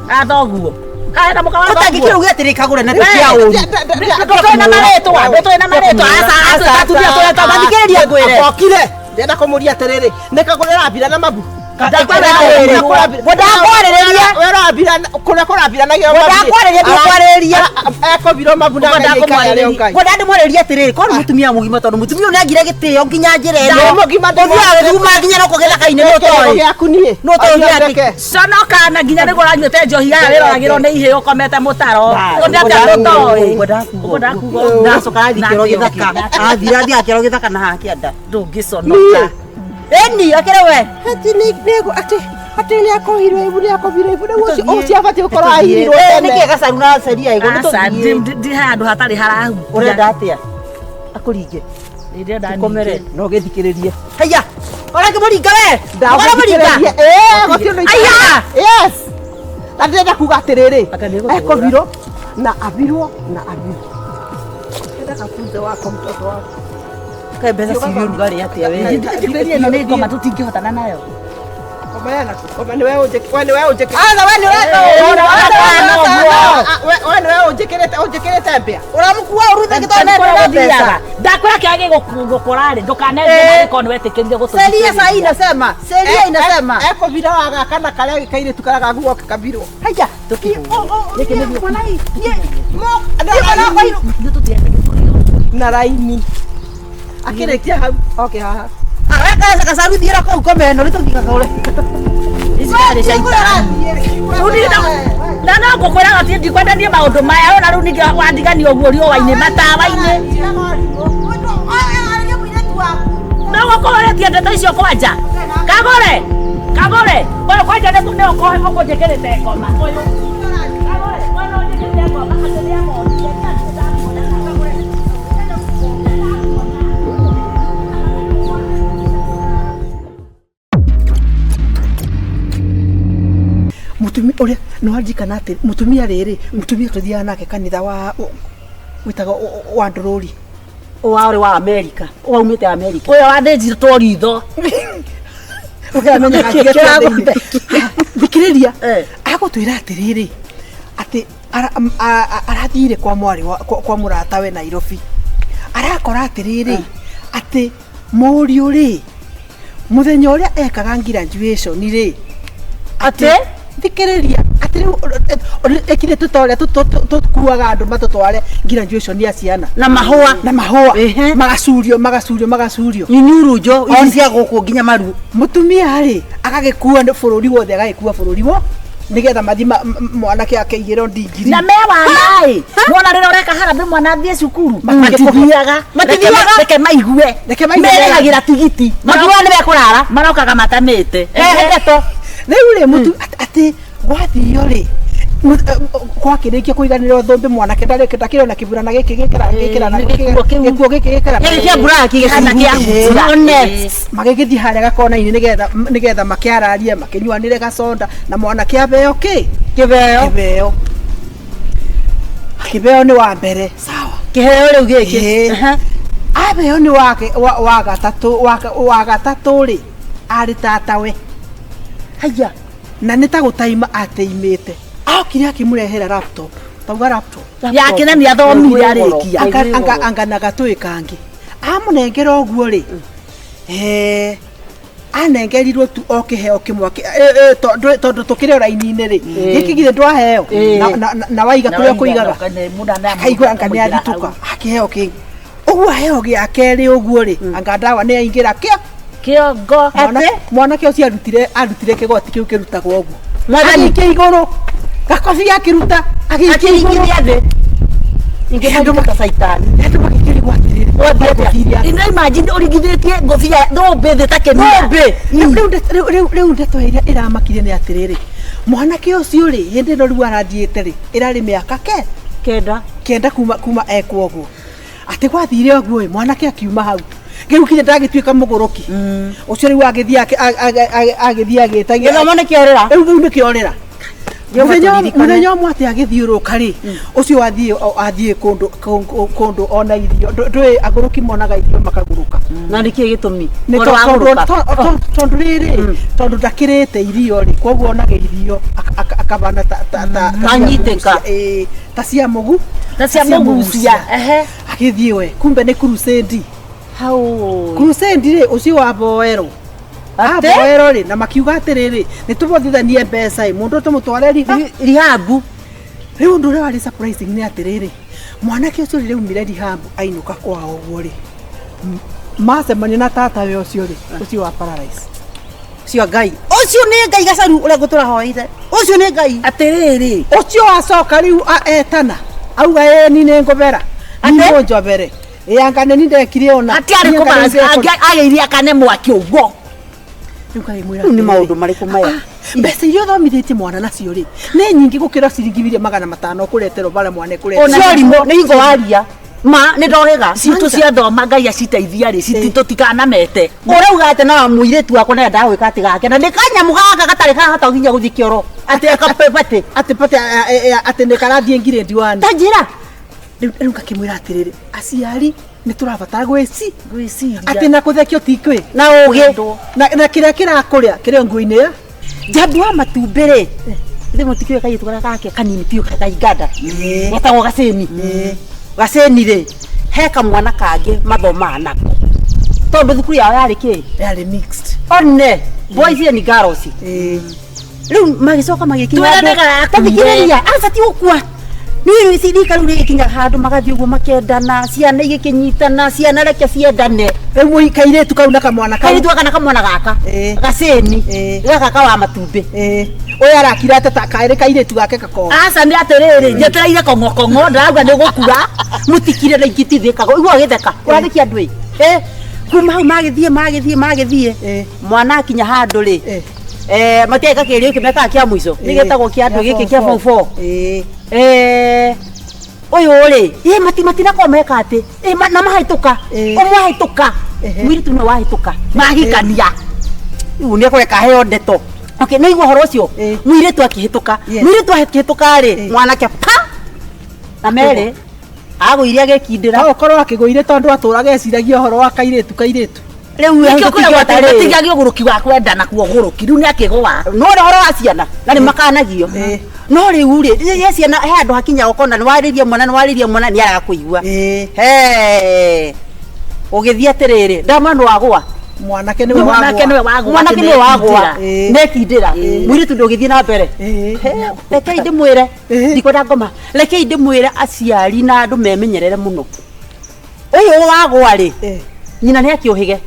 A thoguo. Kaĩ na mũka wa Ũtangĩkĩra thoguo. uge atĩrĩ kagũre na tia ũru. Ndũtũĩ na marĩtwa, ndũtũĩ na marĩtwa. Aca, aca, atumia tũretwo Thikĩrĩria ngwĩre. Okire. Ndĩrenda kũmũria atĩrĩrĩ, nĩ kagũrĩ ũrabira na mabu? Ndakwarĩrĩria. Kũrĩa kũrabiranagĩrwo Ndakwarĩrĩria, ndikwarĩrĩria. Ekũbirwo mabu na Ngwenda ngai Ngai. Ngwenda ndĩmwarĩrie atĩrĩrĩ, korwo nĩ mũtumia mũgima tondũ mũtumia ũyũ nĩangire gĩtĩo nginya njĩra ĩno. Nĩ mũgima Ũthiaga gĩthuma nginya no gĩthaka-inĩ nĩ ũtoĩ. Gĩaku niĩ. Nĩ ũtoĩ gĩake. Conoka na nginya nĩguo ũranyuĩte njohi aya wĩroragĩrwo nĩ ihĩĩ ũkomete mũtaro. Ũndĩ atĩa ndũtoĩ. Ũguo ndakuga. Ndacoka arathiĩ kĩoro gĩthaka. Athira athiĩ akĩoro gĩthaka na haha kĩanda. Ndũngĩconoka. Ĩni akĩrĩ we. Atĩ nĩ atĩ atĩ nĩ akohirwo ibu nĩ akohirwo ibu rĩu ũcio ũcio abatiĩ gũkorwo ahirirwo tene. Nĩkĩ Gacaru na ceria ĩgo nĩ Aca, tũthiĩ. ndi handũ hatarĩ harahutia. Ũrenda atĩa? Akũringe. Ndĩrenda Tũkomere. No gĩthikĩrĩrie. Haiya. Ũrangĩmũringa we. Ũramũringa. Eh, gũtirĩ ũndũ Aya! Yes. Na ndĩrenda kuga atĩrĩrĩ, Aka nĩegũtũhũra. ekũbirwo na abirwo na abirwo. Ndĩrenda kafunze wako mtoto wako. Kaĩ mbeca ciĩ ũrugarĩ atĩa we? Thikĩrĩria ĩno nĩ ngoma tũtingĩhotana nayo. Koma yana, koma nĩwe ũnjĩkĩrĩte. We nĩwe ũnjĩkĩrĩte. Aca we nĩ We nĩwe ũnjĩkĩrĩte ũnjĩkĩrĩte mbĩa. Ũramũkua ũru thĩ tondũ nĩ mbeca. Ndakwĩra kĩrĩa gĩgũkora rĩ, ndũkanenje marĩko nĩ wetĩkĩrire gũtũthikĩrĩria. Sheria saa hii inasema, sheria inasema. Ekũbira wa gaka na karĩa kairĩtu karĩa gaguoke kabirwo. Haiya. Gĩkĩ nĩguo Na raini. Akĩrĩkia hau oke haha. Gacaru thiĩra kũu kome ĩno nĩ tũthiĩ gakagũre. Ici ciarĩ cia ithano. Rĩu niĩ na no ngũkwĩra atĩ ndikwenda niĩ maũndũ maya ona rĩu ningĩ wandigania ũguo riũa-inĩ matawa-inĩ. No gũkũrĩtie ndeto icio kwanja. Kagũre. Kagũre. Ũyũ kwanja nĩ ũkũnjĩkĩrĩte ngoma. Ũyũ. Kagũre. Ũyũ nĩ ũnjĩkĩrĩte ngoma atĩ nĩamonire. Mutumia ũrĩa nĩ wanjikana atĩ mutumia rĩrĩ mutumia tũthiaga nake kanitha wa wĩtagwo wa ndũrũri Wa ũrĩ wa Amerika. Waumĩte Amerika. Ũyũ wathĩnjirwo ritho. Ũkamenyaga thikĩrĩria agũtwĩra atĩrĩrĩ atĩ arathire kwa mwarĩ kwa mũratawe Nairobi arakora atĩrĩrĩ atĩ mũriũ rĩ mũthenya ũrĩa ekaga graduation rĩ atĩ thikĩrĩria atĩ rĩu ekire tũta ũrĩa tũkuaga andũ matũtware graduation ya ciana na mahũa na mahũa magacurio magacurio magacurio inyurunjo ici cia gũkũ nginya maru mũtumia rĩ agagĩkua bũrũri wothe agagĩkua bũrũri wo nĩgetha mathi mwanake akeigĩrwo ndigiri na me wana ĩ mwana rĩrĩa ũreka harambĩ mwana athiĩ cukuru matithiaga Matithiaga. reke maigue Reke maigue. merĩhagĩra tigiti makiuga nĩ mekũrara marokaga matamĩte He ndeto rĩu rĩ mũtu atĩ gwathio rĩ gwakĩrĩkia kũiganĩrwo thũmbĩ mwanake ndakĩrĩ ona kĩburana gĩkĩ gĩkĩra gĩkĩra na Gĩkuo kĩu. gĩkuo gĩkĩ gĩkĩra Gĩkĩ kĩa mburaki Kana kĩa hutia. One. magĩgĩthiĩ harĩa gakona-inĩ nĩgetha makĩararie makĩnyuanĩre gaconda na mwanake abeo kĩ Kĩbeo. kĩbeo kĩbeo nĩ wa mbere sawa Kĩheo rĩu gĩkĩ. Ĩĩ. Aha. Abeo nĩ wa gatatũ rĩ arĩ tatawe. Haiya. Na nĩ ta gũtaima ateimĩte. Okire akĩmũrehera laptop. Tauga laptop. Yake na nĩ athomire arĩkia. Anga na gatũĩ kangĩ. Amũnengera ũguo rĩ. Anengerirwo tu o kĩheo kĩmwe tondũ tũkĩrĩ o raini-inĩ rĩ, gĩkĩ githĩ ndwaheo na waiga kũrĩa ũkũigaga, akaigua anga nĩ athitũka akĩheo kĩngĩ ũguo, aheo gĩa kerĩ ũguo rĩ, anga ndawa nĩ aingĩra kĩo kĩongo. Mwanake ũcio arutire kĩgoti kĩu kĩrutagwo ũguo, agĩikia igũrũ gakobia, akĩruta agĩikia igũrũ. Akĩringithia thĩ ingĩmũruta caitani. Andũ magĩkĩrigwo atĩrĩrĩ, Wathiĩ atĩa? Ino imagine ũringithĩtie ngobia thũmbĩ thĩ ta kĩmia. Thũmbĩ. Rĩu ndeto ĩrĩa ĩramakire nĩ atĩrĩrĩ, mwanake ũcio rĩ, hĩndĩ ĩno rĩu arathiĩte rĩ, ĩrarĩ mĩaka ke 9. 9 kuma ekwo ũguo, atĩ gwathire ũguo ĩ, mwanake akiuma hau rĩu kinya ndagĩtuĩka mũgũrũki ũcio, rĩu agĩthiĩ agĩthiĩ agĩtagia Gĩthomo nĩ kĩorĩra. Rĩu nĩkĩo rĩra. Jehova Mũthenya tũririkane. Mũthenya ũmwe atĩ agĩthiũrũka rĩ, ũcio athiĩ kũndũ ona irio. Ndũĩ agũrũki monaga irio makagũrũka. Na nĩkĩĩ gĩtũmi? Nĩ Ũhoro wa gũrũka. Tondũ rĩrĩ, tondũ ndakĩrĩte irio rĩ, koguo onaga irio akabana ta cia Anyitĩka. mũgucia, ĩĩ, ta cia mũgu Ta cia mũgucia, ehe. Agĩthiĩ we, kumbe nĩ crusade. Hau. Crusade rĩ, ũcio wa boerwo Atĩ? aboerwo rĩ, na makiuga atĩrĩrĩ, nĩ tũbothithanie mbeca ĩ, mũndũ tũmũtware rehab. Rĩu ũndũ ũrĩa warĩ surprising nĩ atĩrĩrĩ, mwanake ũcio rĩrĩa aumire rehab ainũka kwao ũguo rĩ, macemania na tatawe ũcio rĩ, ũcio wa paralyze. Ũcio Ngai, ũcio nĩ Ngai gacaru ũrĩa ngũtũra hoeire, ũcio nĩ Ngai. Atĩrĩrĩ, Ũcio wacoka rĩu etana auga ĩĩ ni nĩ ngũbera nĩ njobere ĩ anga nĩ ni ndekire ona hatiarĩ Niĩ anga nĩ ndekire. agĩirie akane mwaki ũguo. Rĩu ngagĩmwĩra Rĩu nĩ atĩrĩrĩ, maũndũ marĩkũ maya? Mbeca iria ũthomithĩtie mwana nacio rĩ, nĩ nyingĩ gũkĩra ciringi 500,000 ũkũreterwo bara mwana ĩkũreterwo. Ũcio rimũ nĩ hingo waria ma nĩ ndohĩga. Citũ ciathoma Ngai aciteithia rĩ, tũtikanamete. Ũrauga atĩ no mũirĩtu wakwa nĩendaga gwĩka atĩ gake na nĩ kanyamũ gaka gatarĩ kahota nginya gũthiĩ kĩoro atĩ akapepatĩ. Atĩ pate atĩ nĩ karathiĩ ngirĩndi wani. Ta njĩra. Rĩu ngakĩmwĩra atĩrĩrĩ, aciari nĩ tũrabatara gwĩci Gwĩciria. Atĩ na kũthekio ti kwĩ Na ũgĩ. Na kĩrĩa kĩrakũrĩa kĩrĩ nguo-inĩ ya Njambi wa matumbĩ rĩ, ithe mũtikĩũĩ kairĩtu karĩa gake kanini biũ ka Uganda getagwo Gacĩni. Gacĩni rĩ, he kamwana kangĩ mathomaga nako tondũ thukuru yao yarĩ kĩ? Yarĩ mixed. One boys and girls. Rĩu magĩcoka magĩkinya Twĩrane handũ- garakuire. Ta thikĩrĩria, aca ti gũkua. Nĩ rika rĩu rĩgĩkinya handũ magathiĩ ũguo makendana, ciana igĩkĩnyitana, ciana reke ciendane. Rĩu kairĩtu kau na kamwana kau. Kairĩtu gaka na kamwana gaka. Gacĩni. Gaka ka wa matumbĩ. Ũyũ arakira atĩ ta karĩ kairĩtu gake gakoo. Aca nĩ atĩrĩrĩ, njetereire kong'okong'o ndĩrauga nĩ gũkua. Mũtikire na ingĩtithĩkaga igua gĩtheka ũrathĩkia andũ ĩ. Kuma hau magĩthiĩ magĩthiĩ magĩthiĩ, mwana akinya handũ rĩ, matiagĩka kĩgerio gĩkĩ mekaga kĩa mũico, nĩ gĩtagwo kĩa andũ gĩkĩ kĩa form four. Ũyũ rĩ, ĩ matinakorwo meka atĩ na mahĩtũka, ũmwe ahĩtũka, mũirĩtu nĩwe wahĩtũka. Mahikania. Rĩu nĩ ekũreka heo ndeto. Okay, nĩ igua ũhoro ũcio, mũirĩtu akĩhĩtũka, mũirĩtu akĩhĩtũka rĩ, mwanake pa na merĩ agũire agĩkindĩra. No ũkorwo akĩgũire tondũ atũraga eciragia ũhoro wa kairĩtu. Rĩu Nĩkĩo kwĩragwo atĩ rĩ. gũtigia ũgũrũki wa kwendana kuo ũgũrũki rĩu nĩ akĩgũa. No ũhoro wa ciana na nĩ makanagio, no rĩu rĩ, rĩrĩa ciana he handũ hakinya ũkona nĩ warĩria mwana, nĩ warĩria mwana, nĩ araga kũigua. He ũgĩthiĩ atĩrĩrĩ, ndama nĩ wagũa. Mwanake nĩwe Mwanake wagũa. nĩwe wagũa. Mwanake nĩwe wagũa. Nekindĩra. Nekindĩra mũirĩtu ndũgĩthiĩ na mbere. He, rekei ndĩmwĩre, ndikwenda ngoma, rekei ndĩmwĩre, aciari na andũ memenyerere mũno. Ũyũ wagũa rĩ, nyina nĩ akĩũhĩge,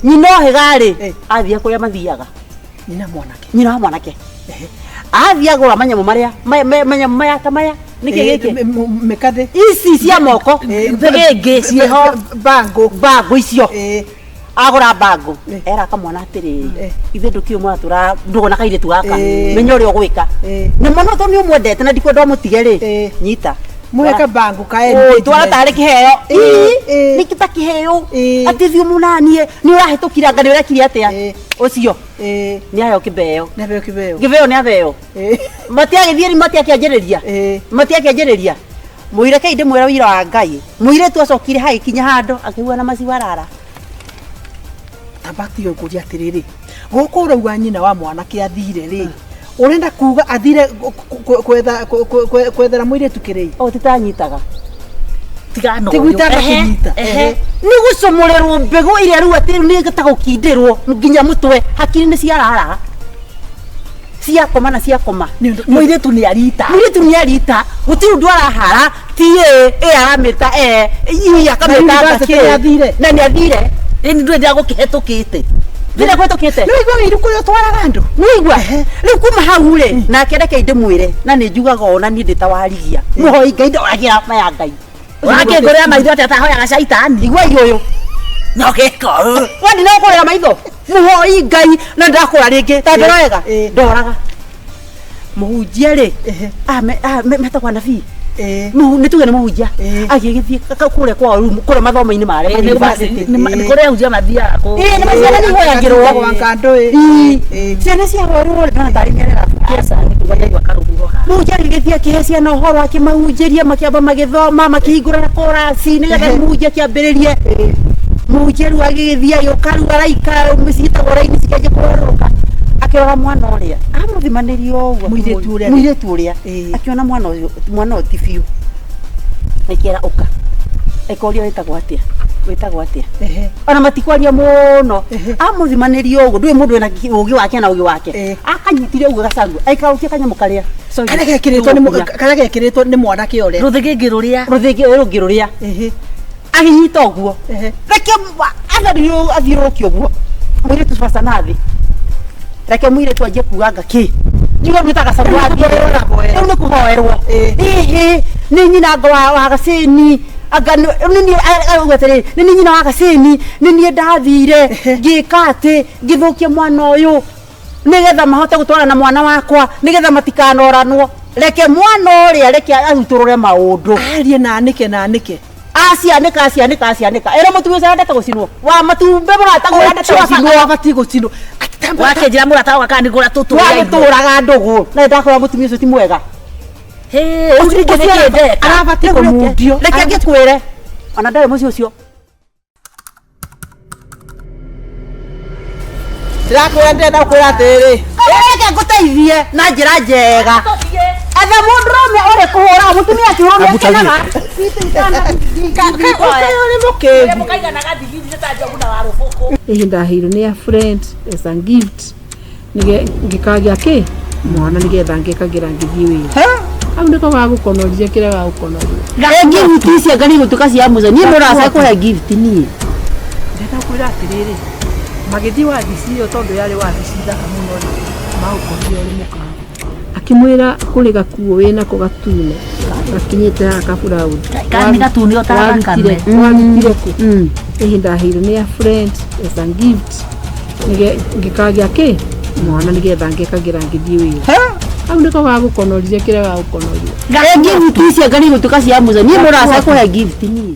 nyina ohĩga rĩ, athiĩ kũrĩa mathiaga. Nyina mwanake. Nyina wa mwanake athiĩ agũra manyamũ marĩa manyamũ maya ta maya, nĩkĩ gĩkĩ? Mĩkathĩ. Ici cia moko. Thĩgĩngĩ ciĩho. Bangũ. Bangũ icio. Agũra bangũ, era kamwana atĩrĩrĩ, ithuĩ ndũkiũ mwana tũra ndũgona kairĩtu gaka, menya ũrĩa ũgwĩka na mwana tondũ nĩ ũmwendete na ndikwenda ũmũtige rĩ, nyita. Mũhe kabangũ ka Ũĩ, twara tarĩ kĩheo. Ĩĩ, nĩ ta kĩheo atĩ thiĩ mũnanie nĩ ũrahĩtũkire, anga nĩ ũrekire atĩa, ũcio nĩ aheo kĩbeo. Nĩ aheo kĩbeo. Kĩbeo nĩ aheo. Matiagĩthiĩ rĩ, matiakĩanjĩrĩria, matiakĩanjĩrĩria. Mũirekei ndĩmwĩra wĩira wa Ngai, mũirĩtu acokire hagĩkinya handũ akĩigua na maciwarara. Tabatiyo ngũria atĩrĩrĩ, gũkũ ũrauga nyina wa mwanake athire rĩ, ũrenda kuga athire gwetha kwethera mũirĩtu kĩrĩi? O titanyitaga. Tigana Ti ũyũ. gwitanga Ehe, kũnyita. ehe. Nĩ Nĩ gũcomorerwo mbegũ ĩrĩa rĩu atĩ nĩ ta gũkindĩrwo nginya mũtwe hakiri nĩ ciarara. Ciakoma na ciakoma. Mũirĩtu nĩ arita. Mũirĩtu nĩ arita. Gũtirĩ ũndũ arahara ti ĩ aramĩta e i akamĩta nĩ na nĩ athire. Ĩni ndũĩ ndagũkĩhetũkĩte. Ndĩrĩa kũhetũkĩte. Nĩ waigua wĩiru kũrĩa ũtwaraga andũ. Nĩ waigua? Rĩu kuma hau rĩ nake reke ndĩmwĩre na nĩ njugaga ona niĩ ndĩ ta warigia. Mũhoi Ngai ndoragĩra maya Ngai. Ũrakĩngũrĩra maitho atĩa atahoyaga caitani. Igua ũyũ. No gĩko. We ndinakũrĩra maitho. Mũhoi Ngai na ndakũra rĩngĩ ta ndĩroega. Ndoraga. Mũhunjia rĩ metagwo anabii. Nĩ tuge nĩ mũhunjia. Agĩgĩthiĩ kũrĩa kwao rĩu kũrĩa mathomo-inĩ marĩa university. Nĩ kũrĩa ahunjia mathiaga kũ. Ĩĩ nĩ ciana nĩ ihoyagĩrwo. Ciana ciahoerwo rĩ ndona tarĩ mĩarĩra. Mũhunjia agĩgĩthiĩ akĩhe ciana ũhoro akĩmahunjĩria makĩamba magĩthoma makĩhingũra na korasi nĩgetha mũhunjia akĩambĩrĩrie. Mũhunjia rĩu agĩgĩthiĩ agĩũka rĩu araika ciĩtagwo raini cikĩanjia kũgarũrũka. Akĩrora mwana ũrĩa amũthimanĩria ũguo mũirĩtu ũrĩa akĩona mwana ũyũ mwana ũyũ ti biũ. Akĩra ũka akĩũria wĩtagwo atĩa wĩtagwo atĩa ona matikwaria mũno amũthimanĩria ũguo ndũĩ mũndũ wĩna ũgĩ wake na ũgĩ wake akanyitire ũguo gacagu aikarũkia kanyamũ karĩa karĩa gekĩrĩtwo nĩ mwanake ũrĩa rũthĩgĩngĩ rũrĩa rũthĩgĩ rũngĩ rũrĩa agĩnyita ũguo reke athiũrũrũke ũguo mũirĩtu baca na thĩ reke mũirĩtu anjie kuga nga kĩ njuga nĩ ta gacagu athiĩ rĩu nĩ kũhoerwo ĩhĩ nĩ nyina anga wa gacĩni anga nĩ niĩ auga atĩrĩrĩ nĩ niĩ nyina wa gacĩni nĩ niĩ ndathire ngĩka atĩ ngĩthũkia mwana ũyũ nĩgetha mahote gũtwarana na mwana wakwa nĩgetha matikanoranwo reke mwana ũrĩa reke arutũrũre maũndũ arie na anĩke na anĩke acianĩka acianĩka acianĩka ĩra mũtumia ũcio arendete gũcinwo wa matumbĩ mũrataguo arendete gũcinwo abatiĩ gũcinwo wakĩnjĩra mũrata wakwa kana nĩngũra tũtũ wagĩtũraga ndũgũ na nĩndakora mũtumia ũcio ti mwega arabatiĩ kũmundio reke ngĩkwĩre ona ndarĩ mũciĩ ũcio ndĩrakwĩra ndĩrenda gũkwĩra atĩrĩrĩ reke ngũteithie na njĩra njega etha mũndũrũme ũrĩ kũhũra mũtumia akĩhũrwo nĩakenaga ihinda ndaheirwo nĩ a friend as a gift ngĩkagĩa kĩ mwana nĩgetha ngĩkagĩra ngĩthiĩ wĩra hau nĩko gagũkonoria kĩrĩa gagũkonoria gift icio anga nĩigũtuĩka cia mũico niĩ mũraca kũhe gift niĩ ndĩrenda gũkwĩra atĩrĩrĩ magĩthiĩ wabici ĩyo tondũ yarĩ wabici thaka mũno rĩ magũkorire ũrĩ mũkawa akĩmwĩra kũrĩ gakuo wĩnako gatune gakinyĩte haha kaburaũndi Nĩ gatune o ta thakame. warutire kũ ihinda ndaheirwo nĩ a friend as a gift ngĩkagĩa kĩ mwana nĩgetha ngĩkagĩra ngĩthiĩ wĩra hau nĩko gagũkonoria kĩrĩa gagũkonoria gift icio anga nĩigũtuĩka cia mũico niĩ mũraca kũhe gift niĩ.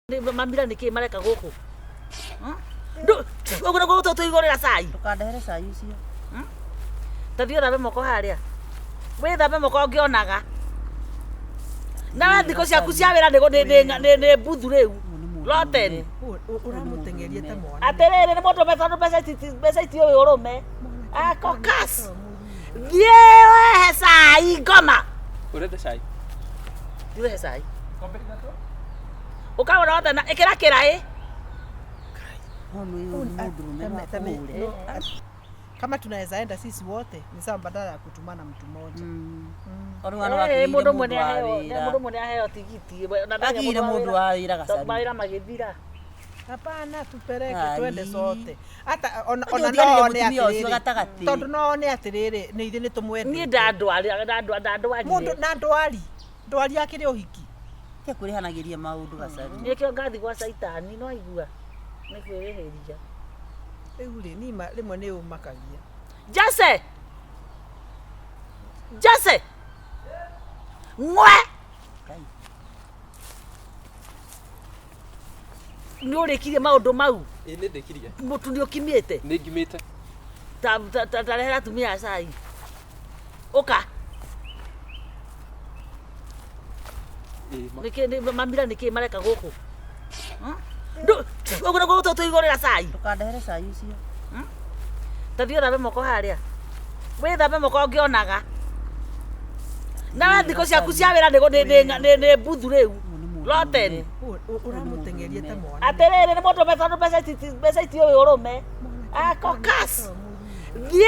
Mamira nĩ kĩ mareka gũkũ? Ũguo nĩguo tũtũigũrĩra cai. Ndũkandehere cai ũcio. Ta thiĩ ũthambe moko harĩa. Wĩthambe moko ngĩonaga. Nawe thikũ ciaku cia wĩra nĩ mbuthu rĩu. Rotten. Ũramũteng'eria ta mwana. Atĩrĩrĩ nĩ mũndũ ũme tondũ mbeca itiũĩ ũrũme. Akokas. Thiĩ wehe cai ngoma. Ũrenda cai? Thiĩ ũrehe cai. Ũkagũra wothe na ĩkĩra kĩraĩ. Kama tunaweza enda sisi wote ni sawa, badala ya kutumana mtu mmoja. Mũndũ ũmwe nĩ mũndũ aheo tigiti. Agire mũndũ wa wĩra Gacaru. Mawĩra magĩthira. Hapana, tupeleke twende sote. Hata ona no one atĩrĩrĩ, tondũ no one atĩrĩrĩ nĩ ithuĩ nĩ tũmwendete. Niĩ ndandwarire ndandwarire. Mũndũ na ndwari ndwari akĩrĩ ũhiki. Tiga kwĩrĩhanagĩria maũndũ Gacaru. Nĩkĩo ngathi gwa caitani no aigua nĩ kwĩrĩhĩria. Rĩu rĩ nima rĩmwe nĩ ũmakagia. Jesse! Jesse! Ngwe! Nĩ ũrĩkirie maũndũ mau? Ĩĩ nĩ ndĩkirie. Mũtu nĩ ũkimĩte? Nĩ ngimĩte. Ta rehera atumia a cai. Ũka. Nĩkĩ mamira nĩkĩ mareka gũkũ? Ũguo nĩguo tũtũigũrĩra cai. Ndũkandehere cai ũcio. Ta thiĩ ũthambe moko harĩa. Wĩthambe moko ngĩonaga. Nawe thikũ ciaku cia wĩra nĩ mbuthu rĩu. Rotten. Ũramũteng'eria ta mwana. Atĩrĩrĩ nĩ mũndũ ũme tondũ mbeca itiũĩ ũrũme. Akokas. Thiĩ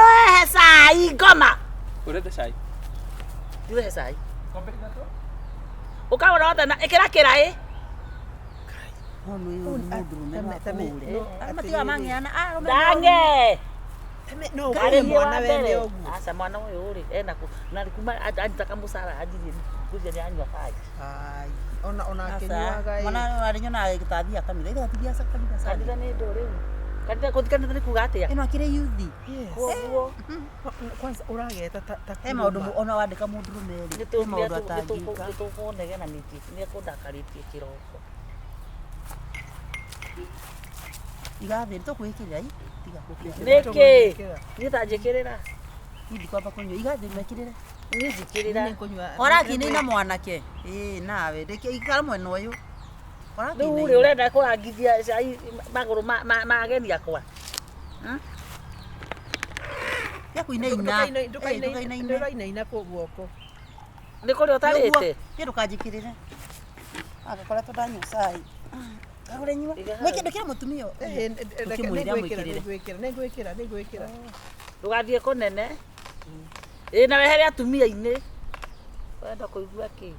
wehe cai ngoma. Ũrenda cai? Thiĩ ũrehe cai. Ũkagũra wothe na ĩkĩra kĩraĩ. Ndang'e. No ũkore mwana wene ũguo. Aca mwana ũyũ rĩ ena kũ na kuma anjitaga mũcara anjirie ngwĩciria nĩ anyua bangi. Ai, ona ona akĩnyuaga ĩ. Mwana arĩ nyonaga gĩtathiaga kanitha. Ithe gatithiaga kanitha. Kanitha nĩ ndũ rĩu. Kanitha gũthiĩ kanitha nĩ kuga atĩa? Ĩno akĩrĩ yuthi. Koguo kwanza ũrageta ta he maũndũ ona wandĩka mũndũrũme rĩ. He maũndũ atangĩka. Nĩtũkũnegena nĩ ekũndakarĩtie kĩroko. Igathĩ tũkwĩkĩrĩra i tiga. Nĩkĩ? Niĩ ta njĩkĩrĩra. Niĩ ndikwamba kũnyua. Igathĩ mekĩrĩre. Niĩ njĩkĩrĩra. Ũrakĩinaina mwanake. Ĩĩ nawe ikara mwena ũyũ. Rĩu rĩ ũrenda kũrangithia cai magũrũ ma ageni akwa. Tiga kũinaina. Ndũrainaina guoko. Nĩ kũrĩa ũtarĩte? Niĩ ndũkanjĩkĩrĩre. Agakoretwo ndanyua cai. Kagũre nyua. Ndũkĩre mũtumia. Ndũkĩmwĩre amwĩkĩrĩre. Nĩngwĩkĩra nĩngwĩkĩra. Ndũgathiĩ kũnene. Ĩĩ na wehere atumia-inĩ. Ũrenda kũigua kĩ?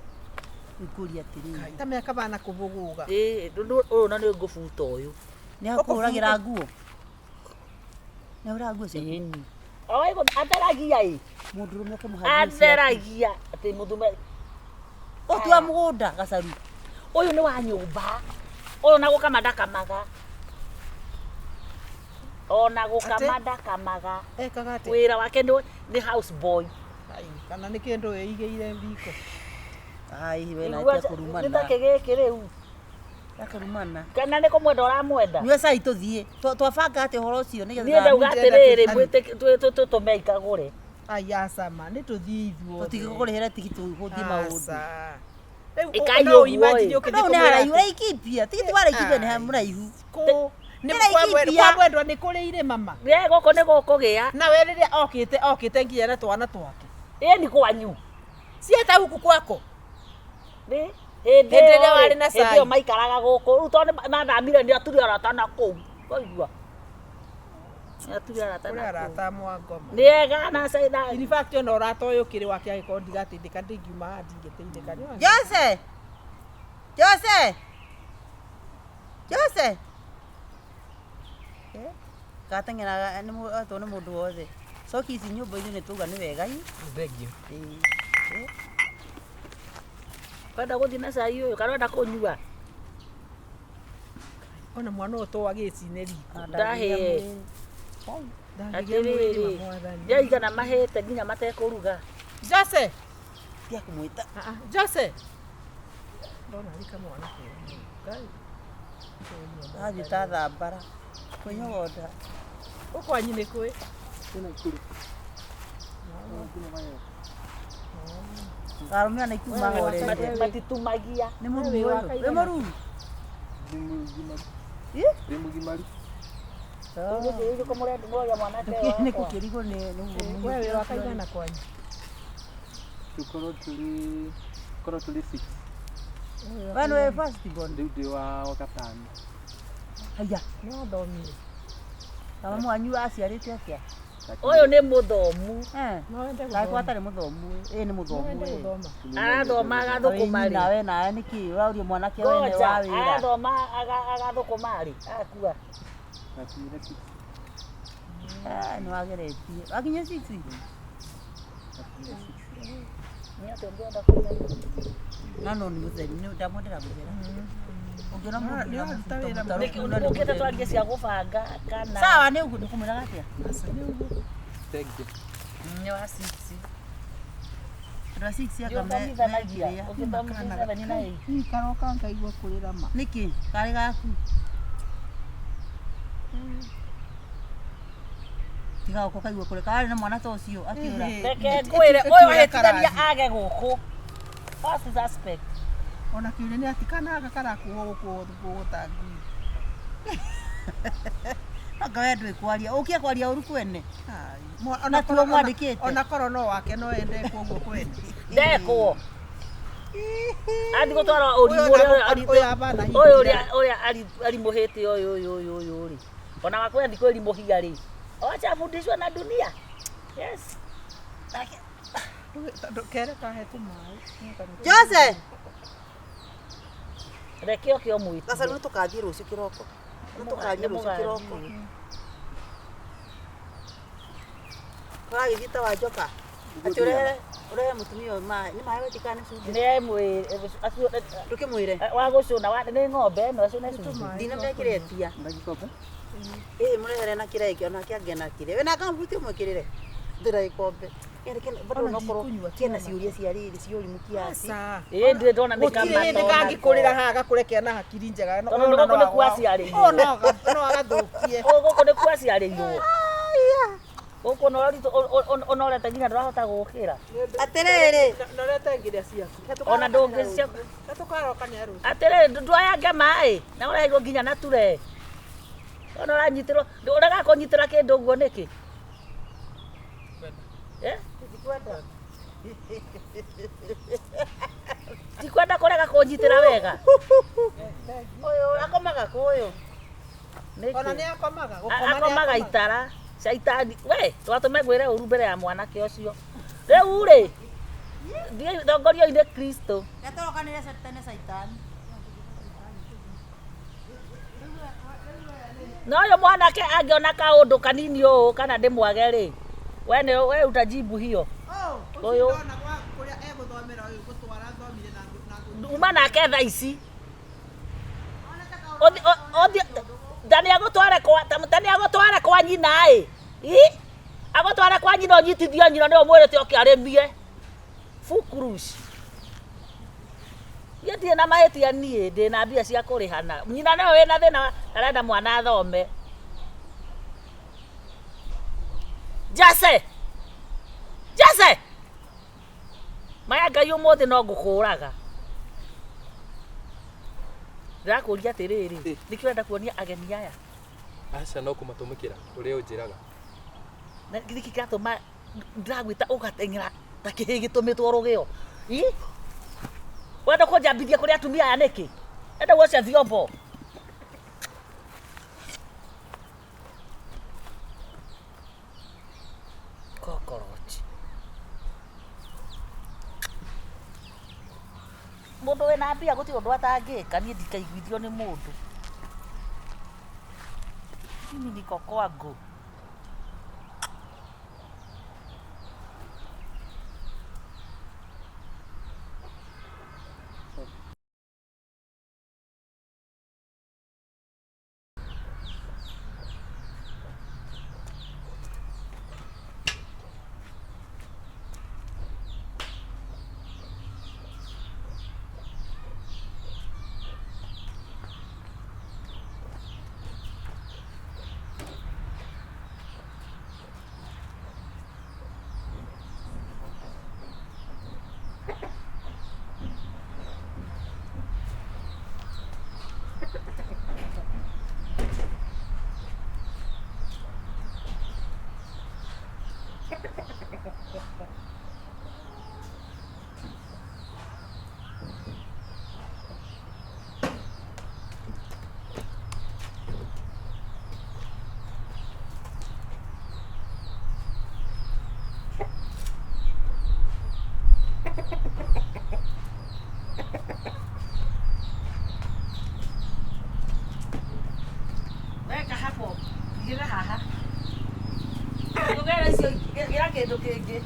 Ngũria atĩrĩrĩ. Ta mĩaka bana kũbũgũga. Ĩĩ ũyũ na nĩ ngũbuta ũyũ. Nĩ akũhũragĩra nguo. Nĩ ahũraga nguo ciaku. Oi atheragia ĩ. Mũndũrũme ũkĩmũhe Atheragia atĩ mũndũrũme. Ũyũ ti wa mũgũnda Gacaru. Ũyũ nĩ wa nyũmba. Ũyũ na gũkama ndakamaga. Ona gũkama ndakamaga. Ekaga atĩa? Wĩra wake nĩ house boy. Kana nĩ kĩndũ ĩigĩire riko. Ai we na tia kũrumana. Nĩ ta gĩkĩ rĩu. Akarumana. Kana nĩ kũmwenda ũramwenda? Nyua cai tũthiĩ. Twabanga atĩa ũhoro ũcio nĩgetha Niĩ ndauga atĩrĩrĩ tũtũme ikagũre. Ai aca ma nĩ tũthiĩ ithuothe. Tũtigũkũrĩhĩra tigiti ũgũthiĩ maũndũ. Ĩkai ũguo ĩ. Rĩu nĩ haraihu Laikipia. Tigiti wa Laikipia nĩ mũraihu. Kũ nĩ kwa mwendwa nĩ kũrĩ irĩma ma. Ĩ gũkũ nĩ gũkũgĩa. Na we rĩrĩa okĩte okĩte nginya na twana twake. Ĩ nĩ kwanyu. Cieta huku kwako. Nĩ hĩndĩ ĩrĩa warĩ na cai. Hĩndĩ ĩyo maikaraga gũkũ. Rĩu tondũ mathamire nĩ aturi arata na kũu. Waigua? Nĩ aturi arata na kũu. Arata mwangoma. Nĩ ega na cai na. In fact ona ũrata ũyũ ũkĩrĩ wake angĩkorwo ndigateithĩka ndingiuma haha ndingĩteithĩka. Jose! Jose! Jose! Gateng'eraga nĩ nĩ mũndũ wothe. Coki ici nyũmba-inĩ nĩ twauga nĩ wega i. Thengiũ. Kwenda gũthiĩ na cai ũyũ kana ũrenda kũnyua? Ona mwana ũyũ to agĩcine riko. Ndahĩe. Atĩrĩrĩ, nĩaigana mahĩte nginya matekũruga. Jose! Tiga kũmwĩta. Jose! Ndona arĩ kamwana kega. Athiĩ ta thambara. Kwĩnyogonda. Ũkwanyu nĩ kwĩ? Arũme ona ikuu mahoreire. Matitumagia. Nĩ mũruru ũyũ. Wĩ mũruru? Ndĩ mũgimaru. Nĩ kũkĩrigwo nĩ We wĩ wa kaigana kwanyu? Tũkorwo tũrĩ korwo tũrĩ six. We nĩwe first born? Rĩu ndĩ wa gatano. Haya. Nĩ wathomire? Na mamu wanyu aciarĩte atĩa? Ũyũ nĩ mũthomu. No wende Kaĩ gũthoma? gwatarĩ mũthomu ĩ nĩ No mũthomu wende ĩ. gũthoma? Arathoma agathũkũma rĩ. Nawe nawe nĩkĩ ũraũria mwanake wene Ngoja, wa wĩra. arathoma agathũkũma rĩ. Akua. Nakinyire six. Ah, nĩ wageretie. Wakinya six? Nĩ atĩa ũngĩenda kũmenya? No no nĩ mũtheri, nĩ ndamwendera gũthera. Ũngĩona mũndũ Nĩ ũraruta wĩra mũtaro- Nĩkĩ ũkĩte twarie cia gũbanga kana Sawa nĩ ũguo ndĩkũmwĩraga atĩa? Aca nĩ ũguo. Thank you. Nĩ wa six. Andũ a six anga Nĩũthomithanagia. mekĩrĩa. Ũngĩthomithia seven na eight. Hihi karoka ngaigua kũrĩra ma. Nĩkĩ? Karĩ gaku? Tiga gũka ũkaigua kũrĩra. Karĩ na mwana ta ũcio akĩũra. Reke ngwĩre ũyũ ahĩtithania age gũkũ. First suspect. Ona kĩũria nĩ atĩ kana gaka karakuo gũkũ gũkũ ta ngui. Anga we ndũĩ kwaria. Ũkie kwaria ũru kwene. Ai, Na tiwe mwandĩkĩte. Ona korwo no wake no ende kuo kwene. Ndekwo. Athiĩ gũtwara ũrimũ Ũyũ ũrĩa ũyũ abana hihi. ũyũ ũrĩa ũrĩa arimũhĩte ũyũ ũyũ ũyũ ũyũ rĩ. Ona wakwa athiĩ kwĩrimũhia rĩ. Wacha afundishwe na dunia. Yes. Kere kahe tũmaĩ. Jose! Reke oke ũmwĩtie. Gacaru nĩ tũkathiĩ rũciũ kĩroko. Nĩ tũkathiĩ rũciũ kĩroko. Karagĩthiĩ ta wa njoka. Atĩ ũrehere ũrehe mũtumia ũyũ maĩ. Nĩ maĩ wetika nĩ cumbĩ. Nĩ mwĩre acio Ndũkĩmwĩre. wa gũcũna nĩ ng'ombe ĩno acũne cumbĩ. Ndinamekĩre etia. Na gĩkombe? Ĩ mũrehere na kĩrĩa gĩkĩ onake angĩena kĩrĩa. Wĩna kambuti ũmwĩkĩrĩre. Ndĩra gĩkombe. Kĩna kĩna bado Ona no korwo ndikũnyua kĩna ciũria cia rĩrĩ cia ũrimũ kiasi. Aca. Ĩ ndĩ ndona nĩ Gũtirĩ hĩndĩ kamatona. kangĩkũrĩra haha gakũre kena hakiri njega. Tondũ nĩ gũkũ nĩ kwaciarĩirwo. Oh, no agathũkie. Gũkũ nĩ kwaciarĩirwo. Gũkũ ũnorete nginya ndũrahota gũkĩra. Atĩrĩrĩ. Norete ngĩrĩa ciaku. Ona ndũngĩ Tũkarokania rũciũ. Atĩrĩrĩ ndwayange maĩ na ũreheirwo nginya na ture. Ona ũranyitĩrwo ũrega kũnyitĩra kĩndũ ũguo nĩkĩ? Eh? Ndikwenda kũrega kũnyitĩra wega. Ũyũ akomaga kũ ũyũ? Ona Nĩkĩ? nĩ akomaga. Gũkoma nĩ Akomaga itara. Caitani. We, twatũme ngwĩre ũru mbere ya mwanake ũcio. Rĩu rĩ, thiĩ thongorio-inĩ Kristo. Gatorokanĩre tene caitani. Na ũyũ mwanake angĩona kaũndũ kanini ũũ kana ndĩmwage rĩ, we nĩ we utajibu hiyo. Ũyũ Ũyũ. ndona gwa kũrĩa egũthomera ũyũ gũtwara thomire na na Uma nake thaa ici. Ndani agũtware kwa ndani agũtware kwa nyina ĩ. Ĩ? Agũtware kwa nyina ũnyitithio nyina nĩwe ũmwĩrĩte oke arĩmie. Fukurush. Niĩ ndirĩ na mahĩtia niĩ ndĩ na mbia cia kũrĩhana. Nyina nĩwe wĩna thĩna arenda mwana athome. Jase! Jase! Maya Ngai ũmũthĩ no ngũkũraga. Ndĩrakũria atĩrĩrĩ, nĩkĩ ũrenda kuonia ageni aya? Aca no kũmatũmĩkĩra ũrĩa ũnjĩraga. Na nĩkĩ kĩratũma ndĩragwĩta ũgateng'era ta kĩhĩ gĩtũmĩtwo rũgĩo? Ĩ? Wenda kũnjambithia kũrĩ atumia aya nĩkĩ? Enda guocia vyombo. Cockroach. Mũndũ wĩna mbia gũtirĩ ũndũ atangĩka, niĩ ndikaiguithio nĩ mũndũ. Mimi niko kwangu. Weka hapo. Igĩra haha. Ndũgere icio gĩra kĩndũ kĩngĩ.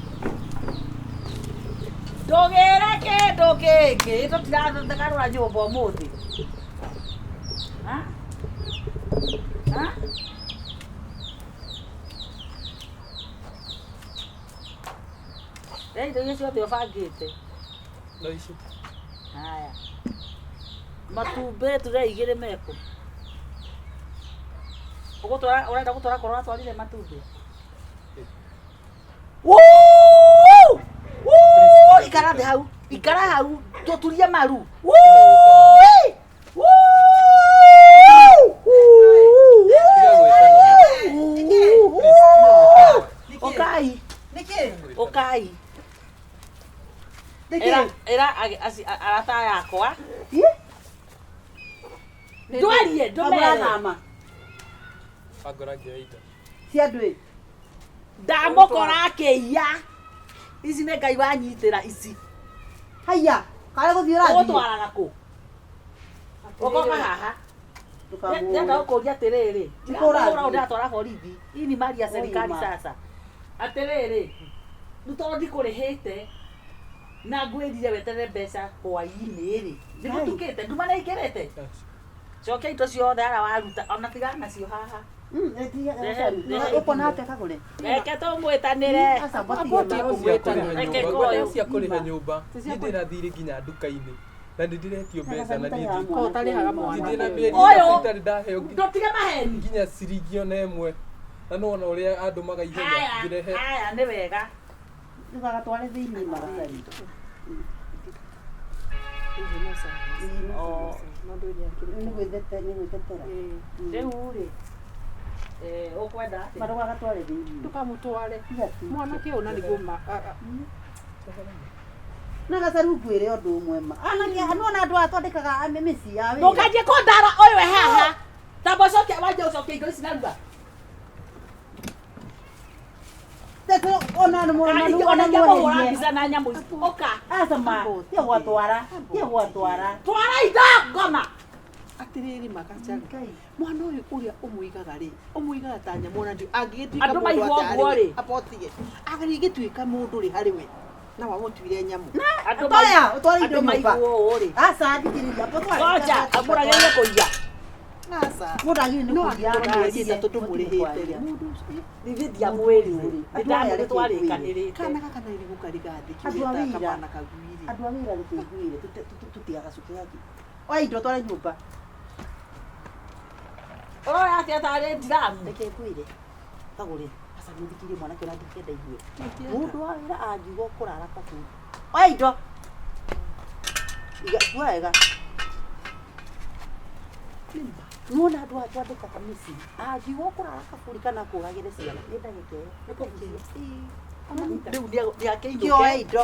Ndũgĩre kĩndũ kĩngĩ. Tũtiragarũra nyũmba ũmũthĩ. Ha? Ha? Rĩa indo iria ciothe ũbangĩte. No ici. Haya. Matumbĩ turee igĩrĩ mekũ. Ũgũtwara ũrenda gũtwara korwo ũratwarire matumbĩ. Wuu! Wuu! Ikara thĩ hau. Ikara hau. Tũturie maru. Wuu! Wuu! Wuu! Ũkai. Ũkai. Ĩra ĩra arata yakwa. Ndwarie ndũmere. Kamũrathama. Angora ngĩoya indo. Cia andũ ĩ. Ndamũkora akĩiya. Ici nĩ Ngai wanyitĩra ici. Haiya, karĩ gũthiĩ ũrathiĩ. Ũgũtwaraga kũ? Ũgoka haha. Ndĩrenda gũkũria atĩrĩrĩ. Nĩkũ ũrathiĩ? Ndĩramũhũra ndĩratwara borithi. Hii ni mali ya serikali Oi, ma. sasa. Atĩrĩrĩ, rĩu tondũ ndikũrĩhĩte na ngwĩrire weterere mbeca hwaĩ-inĩ rĩ, nĩgũtukĩte, nduma nĩ ĩingĩrĩte. Cokia indo ciothe harĩa waruta ona tigana nacio haha. Ũkona atĩa kagũre? Reke tũmwĩtanĩre. Aca, mbotige. Reke Ngwenda koyo. cia kũrĩha nyũmba. Niĩ ndĩna thirĩ nginya nduka-inĩ. Na nĩ ndĩretio mbeca na niĩ Ko ũtarĩhaga mwana. ndĩ na mĩeri Ũyũ. ĩtatũ itarĩ ndaheo Ndũtige maheni. nginya ciringi ona ĩmwe. Na nĩwona ũrĩa andũmaga ihenya Haya, ngĩrehe. haya nĩ wega. Ndũgagatware thĩinĩ maratathi. Nĩ gwĩtetera. Rĩu rĩ, ũkwenda atĩa? Marũgagatware thĩinĩ. Ndũkamũtware. Tiga tu. Mwanake ũyũ na nĩguo ma Na gacaru ngwĩre ũndũ ũmwe ma. Anake nĩwona andũ aya twandĩkaga mĩciĩ ya wĩra. Ndũkanjie kũndara ũyũ e haha. Tamba ũcoke wanje ũcoke indo ici narua. Tete ona nĩ mwana Ona ona ingĩmũhũra mweherie. mbica na nyamũ ici. Ũka. Aca ma, tiga gwatwara, tiga gwatwara. Twara indo ngoma. Atĩrĩrĩ magacaru. Mwana ũyũ ũrĩa ũmũigaga rĩ, ũmũigaga ta nyamũ ona ndiũ angĩgĩtuĩka Andũ mũndũ maigua atĩa ũguo harĩ we, rĩ. abotige. Angĩgĩtuĩka mũndũ rĩ harĩ we, na wamũtuire nyamũ. Andũ Toya, ũtware indo andũ nyũmba. maigua ũũ rĩ. Aca, thikĩrĩria, ũtware. Ngoja, amũragĩrĩrie kũiya. Aca. Mũndũ agĩrĩire nĩ No kũiya angĩkorwo mĩeri ĩtatũ ndũmũrĩhĩte rĩ, kwaria. mũndũ ũcio Ithuĩ ndiamwĩrire. Andũ aya reke Nĩtwarĩkanĩrĩte. kana gaka na irigũ karigathĩ Andũ a kiugĩte wĩra. kamwana kaguirĩ. Andũ a wĩra reke ngwĩre, tũtigagacuke haki. Oya indo ũtware nyũmba. Ũroya atĩa tarĩ ndiramu? Reke ngwĩre, kagũre. Aca mũthikĩrie mwanake ũrĩa ndingĩenda igue. Mũndũ wa wĩra angiuga ũkũrara kaburi. Oya indo. Iga, kua wega. Nĩwona andũ aya twandĩkaga mĩciĩ, angiuga ũkũrara kaburi kana akũragĩre ciana, nĩ ndagĩka ĩyo. Nĩ kũhucia. Rĩu nĩakĩinũke. Kĩoe indo.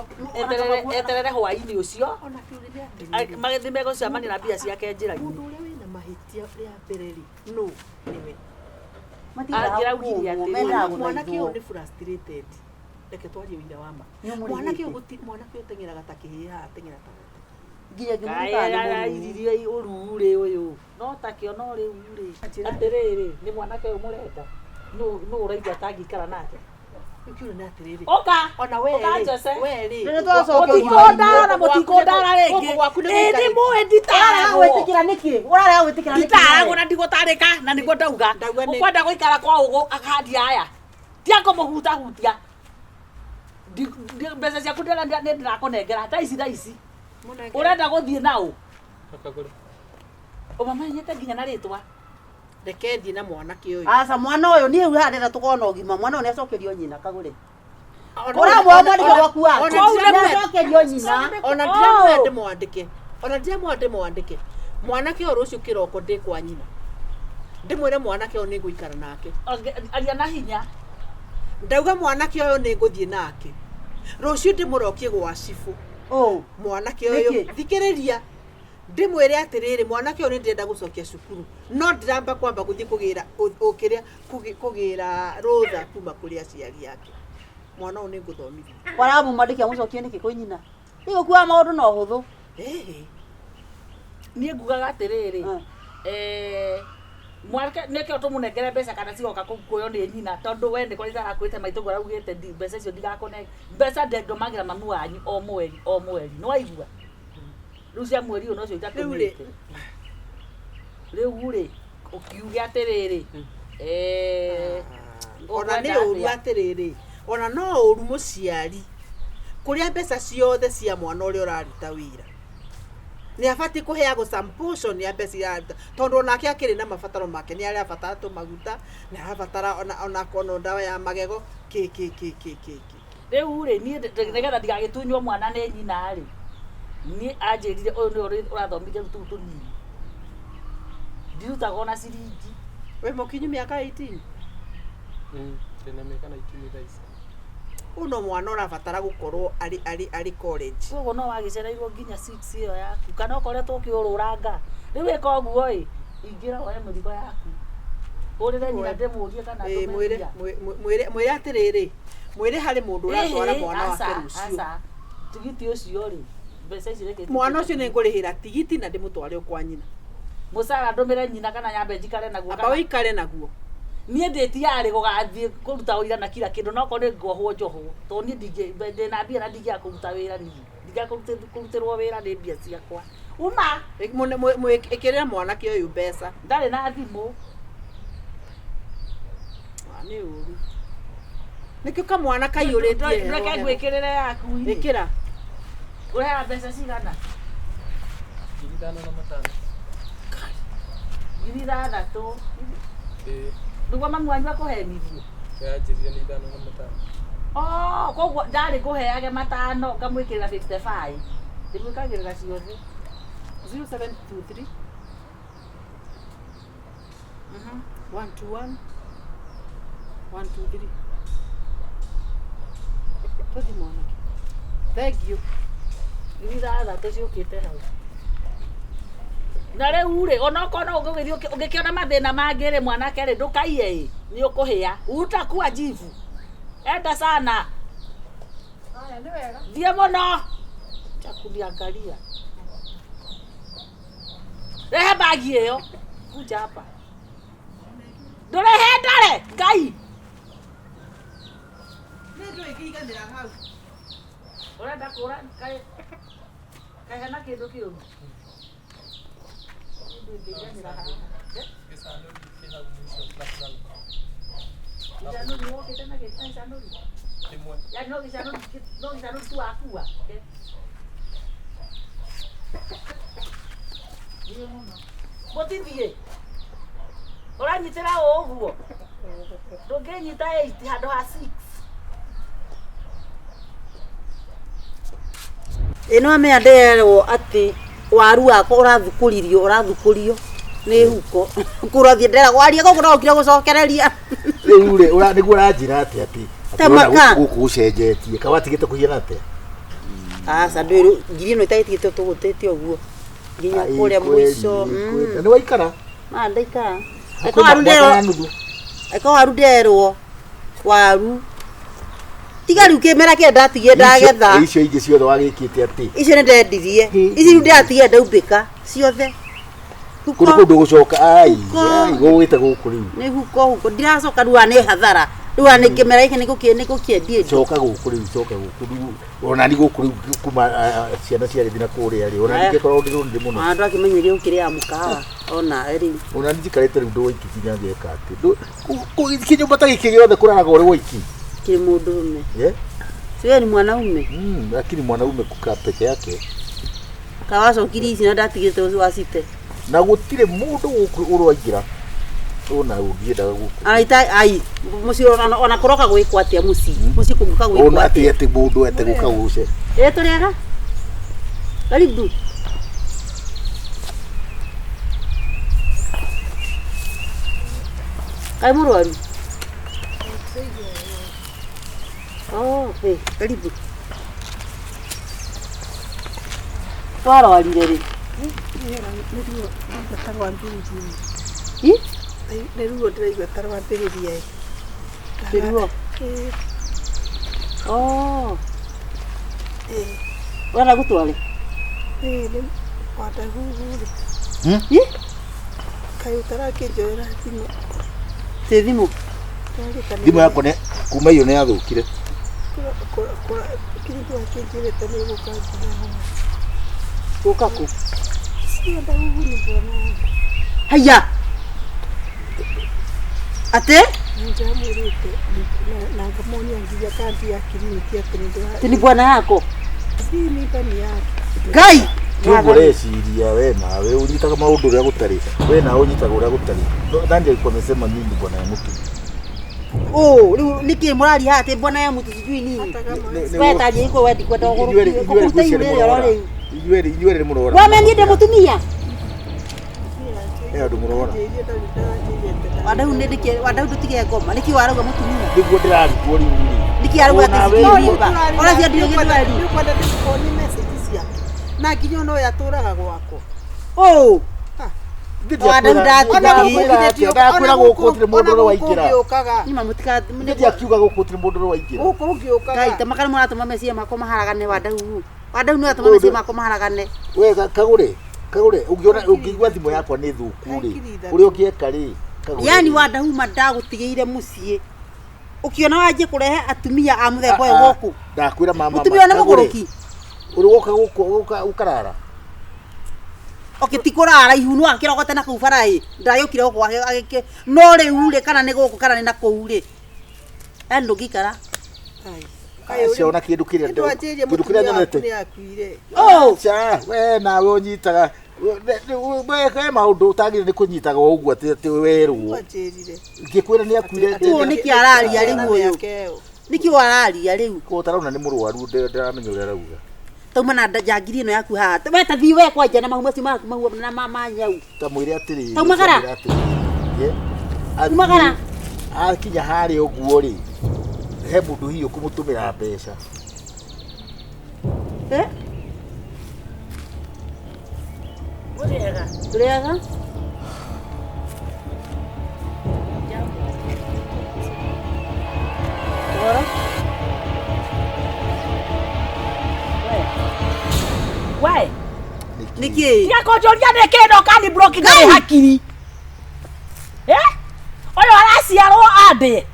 Eterere hwaĩ-inĩ ũcio. Ona kĩũria atĩrĩrĩ, Magĩthiĩ megũcemania na mbia ciake njĩra-inĩ. mũndũ ũrĩa wĩna mahĩtia rĩa mbere rĩ, nũ nĩwe. Matindaga Angĩraugire kũũmwo, atĩrĩrĩ. mendaga Mwanake ũyũ gũthaithwo. nĩ frustrated. Reke twarie ũira wa ma. Nĩũmũrĩhĩte. Mwanake ũyũ mwanake ũyũ teng'eraga ta kĩhĩĩ haha teng'era ta gata. Nginya ngĩmũrutaga nĩ mũruu. Kaĩrairie ũruu-rĩ ũyũ no takĩo no rĩu rĩ atĩrĩrĩ nĩ mwanake ũyũ mũrenda nũ ũraigua atangĩikara nake Rĩu kĩũria nĩ atĩrĩrĩ. ũka Ona we ũka rĩ, Jose we rĩ. Rĩrĩa twacokia mũtikũndara mũtikũndara rĩngĩ Gũkũ gwaku nĩ ĩ nĩ gũikarĩte. mũĩ Ũrarega nditaragwo gwĩtĩkĩra nĩkĩ? Ũrarega gwĩtĩkĩra nĩkĩ? nditaragwo na ndigũtarĩka na nĩguo ndauga Ndauga nĩ- ũkwenda gũikara kwa ũgũ akandi aya tiakũmũhutahutia mbeca ciaku nĩ ndĩrakũnengera thaa ici thaa ici Mũnengere. ũrenda gũthiĩ naũ Akagũre. ũmamenyete nginya na rĩtwa Reke thiĩ na mwanake ũyũ. Aca mwana ũyũ niĩ rĩu haha ndĩrenda tũkorwo na ũgima mwana ũyũ nĩacokerio nyina kagũre. Ona- Ũramwona mwandĩke gwaku wake. ona ndiramwenda- Nĩacokerio nyina. ona ndiramwenda ndĩmwandĩke ona ndiramwenda ndĩmwandĩke mwanake ũyũ rũciũ kĩroko ndĩ kwa nyina ndĩmwĩre mwanake ũyũ nĩngũikara nake Aria na hinya. Ndauga mwanake ũyũ nĩ ngũthiĩ nake. Rũciũ ndĩmũrokie gwa cibũ. Oh. Mwanake ũyũ Nĩkĩ? thikĩrĩria ndĩmwĩre atĩrĩrĩ mwanake ũyũ nĩ ndĩrenda gũcokia cukuru no ndĩramba kwamba gũthiĩ kũgĩra ũkĩrĩa kũgĩra rũtha kuma kũrĩ aciari ake. Mwana ũyũ nĩ ngũthomithia. Waramũmandĩkia mũcokie nĩkĩ kwĩ nyina? Igũkuaga maũndũ na ũhũthũ. Ĩhĩ. Niĩ ngugaga atĩrĩrĩ mwanake nĩkĩo tũmũnengere mbeca kana cigoka kũkuoyo nĩ nyina tondũ we nĩ kũrĩ arakwĩte maitũ araugĩte mbeca icio ndigakũne mbeca ndũmagĩra mamu wanyu o mweri o mweri nĩ waigua rĩu cia mweri ũyũ nocio itatũmĩte rĩu rĩ ũkiuge atĩrĩrĩ ona nĩ ũru atĩrĩrĩ ona no ũru mũciari kũrĩa mbeca ciothe cia mwana ũrĩa ũraruta wĩra nĩ abatiĩ kũheagwo some portion ya mbeca iria araruta tondũ onake akĩrĩ na mabataro make nĩ arabatara tũmaguta nĩ arabatara ona ona ndawa ya magego kĩ kĩ kĩ kĩ kĩ kĩ. Rĩu rĩ niĩ nĩgetha ndigagĩtunywo mwana nĩ nyina rĩ niĩ anjĩrire ũyũ nĩwe ũrathomithia rĩu tũu tũnini ndirutaga ona ciringi. Wĩ mũkinyu mĩaka 18? Ndĩna mĩaka 19 thaa ici. Ũyũ no mwana ũrabatara gũkorwo arĩ arĩ arĩ college. Koguo no wagĩcereirwo nginya 6 ĩyo yaku kana ũkoretwo ũkĩũrũranga rĩu ĩka ũguo ĩ ingĩra woe mĩrigo yaku ũrĩre nyina ndĩmũrie kana mwĩre mwĩre atĩrĩrĩ mwĩre harĩ mũndũ ũratwara mwana wake rũciũ. Tigiti ũcio rĩ mbeca ici reke mwana ũcio nĩ ngũrĩhĩra tigiti na ndĩmũtware o kwa nyina. Mũcara ndũmĩre nyina kana nyambe njikare naguo. Amba ũikare naguo. Niĩ ndĩ tayarĩ gũgathiĩ kũruta wĩra na kila kĩndũ no korwo nĩ ngohwo njohwo tondũ niĩ ndĩ na mbia na ndingĩaga kũruta wĩra niĩ ndingĩaga kũrutĩrwo wĩra nĩ mbia ciakwa. Uma ĩkĩrĩra mwanake ũyũ mbeca. Ndarĩ na thimũ. Nĩ ũru. Nĩkĩo kamwana kaiyũrĩtie. Reke ngwĩkĩrĩre yaku. Ĩkĩra. Ũrehaga mbeca cigana? 5,500. 6,000. Nĩguo mamu wanyu akũhenirie? Yanjĩrire nĩ 5,500. Oh, koguo ndarĩ ngũheage 5 ngamwĩkĩrĩra 55. Ndĩmwĩkagĩrĩra ciothe. 0723 121 123. Tũthiĩ mwanake. Thank you. 6,000 ciũkĩte hau. Na rĩu rĩ onokorwo no ũgĩthiĩ ũngĩkĩona mathĩna mangĩ rĩ mwanake rĩ ndũkaiye ĩ nĩ ũkũhĩa utakuwa jivu. Enda sana. Haya nĩ wega. Thiĩ mũno. Cha kuniangalia. Rehe bagi ĩyo. Kuja hapa. Ndũrehe ndare Ngai. Nĩ ndũĩkĩiganĩra hau. Ũrenda kũra kaĩ hena kĩndũ kĩũru? Mũtithiĩ ũranyitĩra ũ ũguo ndũngĩnyita 8 handũ ha 6. Ĩno amenya nderwo atĩ waru wakwa ũrathukũririo ũrathukũrio nĩ huko kũrathiĩ nderagwo aria koguo no ũkire gũcokereria. Rĩu rĩ nĩguo ũranjĩra atĩa atĩ gũkũ gũcenjetie ka watigĩte kũhiana atĩa? Aca ndwĩrũ ngiri ĩno ĩtagĩtigĩte tũgũtĩte ũguo nginya kũrĩa mũico. Nĩ waikara? Ma ndaikara. Eka waru nderwo waru tiga rĩu kĩmera kĩrĩa ndatigie ndagetha. Icio ingĩ ciothe wagĩkĩte atĩ? Icio nĩ ndendirie. Ici rĩu ndĩratigie ndaumbĩka ciothe. Kũrĩ kũndũ gũcoka ai gũgĩte gũkũ rĩu. Nĩ huko huko ndiracoka rĩu nĩ hathara. Rĩu nĩ kĩmera gĩkĩ nĩ gũkĩendia. Coka gũkũ rĩu coka gũkũ rĩu ona ni gũkũ rĩu kuma ciana ciarĩthi na kũrĩa rĩ ona ningĩkorwo ndĩrũnire mũno. Andũ akĩmenyeria gũkĩrĩa mũkawa ona rĩu. Ona ni njikarĩte rĩu ndũ waiki nginya ngeka atĩ. Kĩnyũmba ta gĩkĩ gĩothe kũraraga ũrĩ waiki. Kĩ mũndũrũme. Si ni mwanaume? Lakini mwanaume kukaa peke yake. Kawacokirie ici na ndatigĩte ũcio wacite. Na gũtirĩ mũndũ gũkũ ũraingĩra. Ona ũngĩendaga gũkũ. Ai ai mũciĩ ona kũroka gwĩkwo atĩa mũciĩ? Mũciĩ kũngĩũka gwĩkwo atĩa? Ona atĩ atĩ mũndũ ete gũka gũce. Ĩ tũrĩega? Karibu. Kaĩ mũrwaru? Oh, hey, karibu. Twarwarire rĩ? Nĩ ruo ta rwambĩrĩria. Ĩ? Nĩ ruo ndĩraigua ta rwambĩrĩria. Nĩ ruo? Oh. Ũrenda gũtware? Ĩĩ, wandahuhu rĩ. Ĩ? Kaĩ ũtarakĩnjoera thimũ? Tĩ thimũ? Thimũ yakwa nĩ kuma iyo nĩ yathũkire. Kĩrĩndũ akĩnjĩrĩte nĩ gũka nginya haha. Gũka kũ? Si Wandahuhu nĩ bwana wangu. Haiya! Atĩ? Nĩndamwĩrĩte na ngamuonia nginya kandi ya kiriniki atĩ nĩ Tĩ nĩ bwana yako? Si mimba ni yake. Ngai! Ti ũguo ũreciria we nawe ũnyitaga maũndũ ũrĩa gũtarĩ. We nawe ũnyitaga ũrĩa gũtarĩ. Nani alikuwa amesema mimi ni bwana ya mtu? Oh, rĩu nĩkĩ mũraria haha atĩ bwana ya mũtu sijui nini? We taria iko we ndikwenda ũgũrũkie. Ũkũruta ihu rĩrĩ oro rĩu. Inyuĩ erĩ mũrora. Wameniĩ ndĩ mũtumia? He andũ mũrora. Wandau nĩ ndĩkĩ wandau ndũtige ngoma. Nĩkĩ warauga mũtumia? Nĩguo ndĩrarigwo rĩu rĩ. Nĩkĩ arauga atĩ sijui mimba? Ona cio ndirĩ gĩthweri. Nĩũkwenda ndĩkuonie message ciake. Na nginya ona ũyũ atũraga gwakwa. Oh. Wandau ndatiga. Ndakwĩra gũkũ gũtirĩ mũndũ ũrĩa waingĩra. Nyuma mũtika Ndiakiuga gũkũ gũtirĩ mũndũ ũrĩa waingĩra. Gũkũ ũngĩũkaga. Ngai ta makara mũratũma meciria makwa maharagane wandau. Wandau nĩ ũratũma meciria makwa maharagane. We kagũre kagũre ũngĩona ũngĩigua thimũ yakwa nĩ thũku rĩ ũrĩa ũngĩeka rĩ kagũre. Yani wandau ma ndagũtigĩire mũciĩ. Ũkĩona wanjie kũrehe atumia a mũthemba ũyũ gũkũ. Ndakwĩra mama. Mũtumia ũyũ nĩ mũgũrũki. Ũrĩ woka gũkũ ũkarara. Okay, ti kũrara ihu no akĩrogote na kũu bara ĩ ndagĩũkire gũkũ agĩke no rĩu rĩ kana nĩ gũkũ kana nĩ na kũu rĩ yani ndũngĩikara. Aca ona kĩndũ kĩrĩa kĩndũ kĩrĩa nyonete. Oh, aca we nawe ũnyitaga we maũndũ ũtagĩrĩire nĩ kũnyitaga o ũguo atĩ werwo. Ngĩkwĩra nĩ akuire. Ũũ nĩkĩ araria rĩu ũyũ? Nĩkĩ araria rĩu? Ko ũtarona nĩ mũrwaru ndaramenya ũrĩa arauga. Tauma na njangiri ĩno yaku haha. We ta thiĩ we kwanja na mahu macio maku mahu na ma nyau. Ta mwĩre atĩrĩrĩ. Taumagara. Umagara. Akinya harĩa ũguo rĩ he mũndũ hihi ũkũmũtũmĩra mbeca. Eh? Ũrĩega. Ũrĩega? Ũhoro? We. Nĩkĩ? Tiga kũnjũria nĩkĩ no kani block ndarĩ hakiri. Eh? Ũyũ araciarwo andĩe.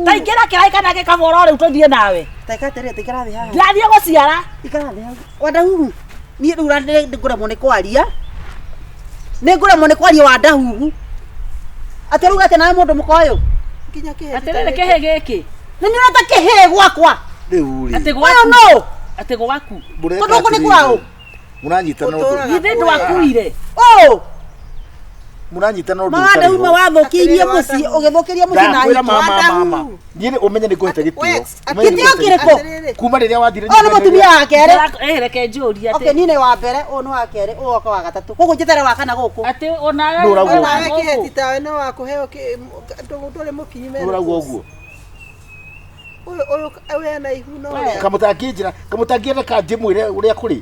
Ta ingĩra kĩraĩ kana gĩkaboro rĩu tũthiĩ nawe. Ta ika atĩrĩrĩ, ta ikara thĩ haha. Ndirathiĩ gũciara. Ikara thĩ hau. Wandahuhu. Niĩ rĩu nĩngũremwo nĩ kwaria. Nĩngũremwo nĩ kwaria Wandahuhu. Atĩ ũrauga atĩ nawe mũndũ mũka ũyũ? Nginya kĩhĩ. Atĩrĩrĩ kĩhĩ gĩkĩ. Nĩ nĩ ũreta kĩhĩ gwakwa. Rĩu rĩ. Atĩ Ũyũ gwaku. nũ? Atĩ gwaku. Tondũ gũkũ nĩ kwaũ? Mũranyitana ũndũ. Githĩ ndwakuire. Ũũ. Mũranyitana ũndũ. Mawanda uma wathũkĩirie mũciĩ ũgĩthũkĩria mũciĩ na Ndakwĩra hiki mama mama. Niĩ ũmenye nĩ ngũhete gĩtĩo. Gĩtĩo kĩrĩkũ? Kuma rĩrĩa wathire. Ũyũ nĩ mũtumia wa kerĩ. Eh, reke njũrie atĩ. Okay, niĩ nĩ wa mbere, ũyũ nĩ wa kerĩ, ũyũ oka wa gatatũ. Koguo njetere wa kana gũkũ. Atĩ onawe Nũ ũrauga ũguo? Onawe kĩhĩ tawe no wakũheo ndũrĩ mũkinyu Nũ ũrauga ũguo? Ũyũ ũyũ ena ihu no. Kamũtangĩnjĩra, kamũtangĩenda ndĩmwĩre ũrĩa kũrĩ.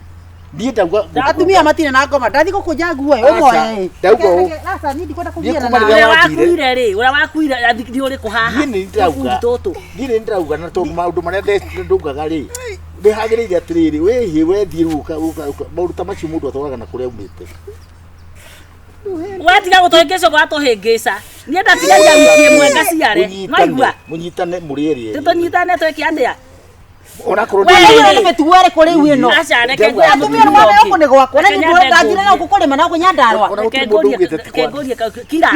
Niĩ ndauga Atumia matirĩ na ngoma. Ndathiĩ gũkũnja nguo ĩ, ũmoe. Ndauga ũũ. Aca, niĩ ndikwenda Niĩ kũgiana kuma nawe. rĩrĩa Ũrĩa wathire. wakuire rĩ, ũrĩa wakuire nĩ ũrĩkũ haha? Niĩ nĩ ndĩrauga. Tũbundi tũtũ. Niĩ nĩ ndĩrauga na tondũ maũndũ marĩa ndaugaga rĩ nĩ hagĩrĩire atĩrĩrĩ wĩhĩ wethiĩ rĩu maũndũ ta macio mũndũ atwaraga na kũrĩa aumĩte. We tiga gũtũhĩngĩca ũguo watũhĩngĩca. Niĩ ndatigaria wiki ĩmwe ngaciare. No igua. Mũnyitane mũrĩ erĩ. Tũtũnyitane twĩke atĩa? Onakorwo We Ũyũ nĩ mĩtugo ĩrĩkũ rĩu ĩno? Aca, reke Ndauga- Atumia nĩ mwana gũkũ nĩ gwakwa. Na Reke niĩ nyambe ndanjire na ngũrie. gũkũ kũrĩma na gũkũ Nyandarũa. Ona Reke gũtirĩ mũndũ ngũrie ugĩte ti reke kwa. ngũrie kira.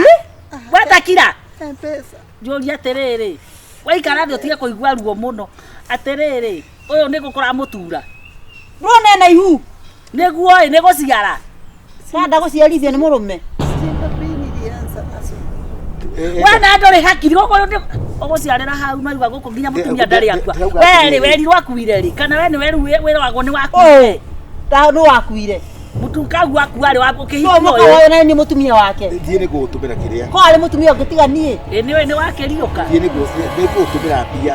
Weta kira. M-Pesa. Njũrie atĩrĩrĩ. Waikara thĩ ũtige kũigua ruo mũno. Atĩrĩrĩ, ũyũ nĩ gũkũra mũtura. Ndũrona ena ihu. Nĩguo ĩ, nĩ gũciara. Nda gũciarithio nĩ mũrũme. Simba pini ilianza asubuhi. We na ndũrĩ hakiri gũkũ ũgũciarĩra hau no igua gũkũ nginya mũtumia ndarĩ akua. We rĩ, werirwo akuire rĩ, kana we nĩwe rĩu wĩragwo nĩ wakuire. Ũũ. Nũ wakuire? Mutukagu aku arĩ wa No ũkĩhikio mũka ũyũ. ũyũ na nĩ mũtumia wake. Thiĩ nĩ ngũgũtũmĩra kĩrĩa. Ko arĩ mũtumia ũngĩ tiga niĩ. Ĩ nĩ nĩ wakĩriũka. Thiĩ nĩ ngũgũtũmĩra mbia.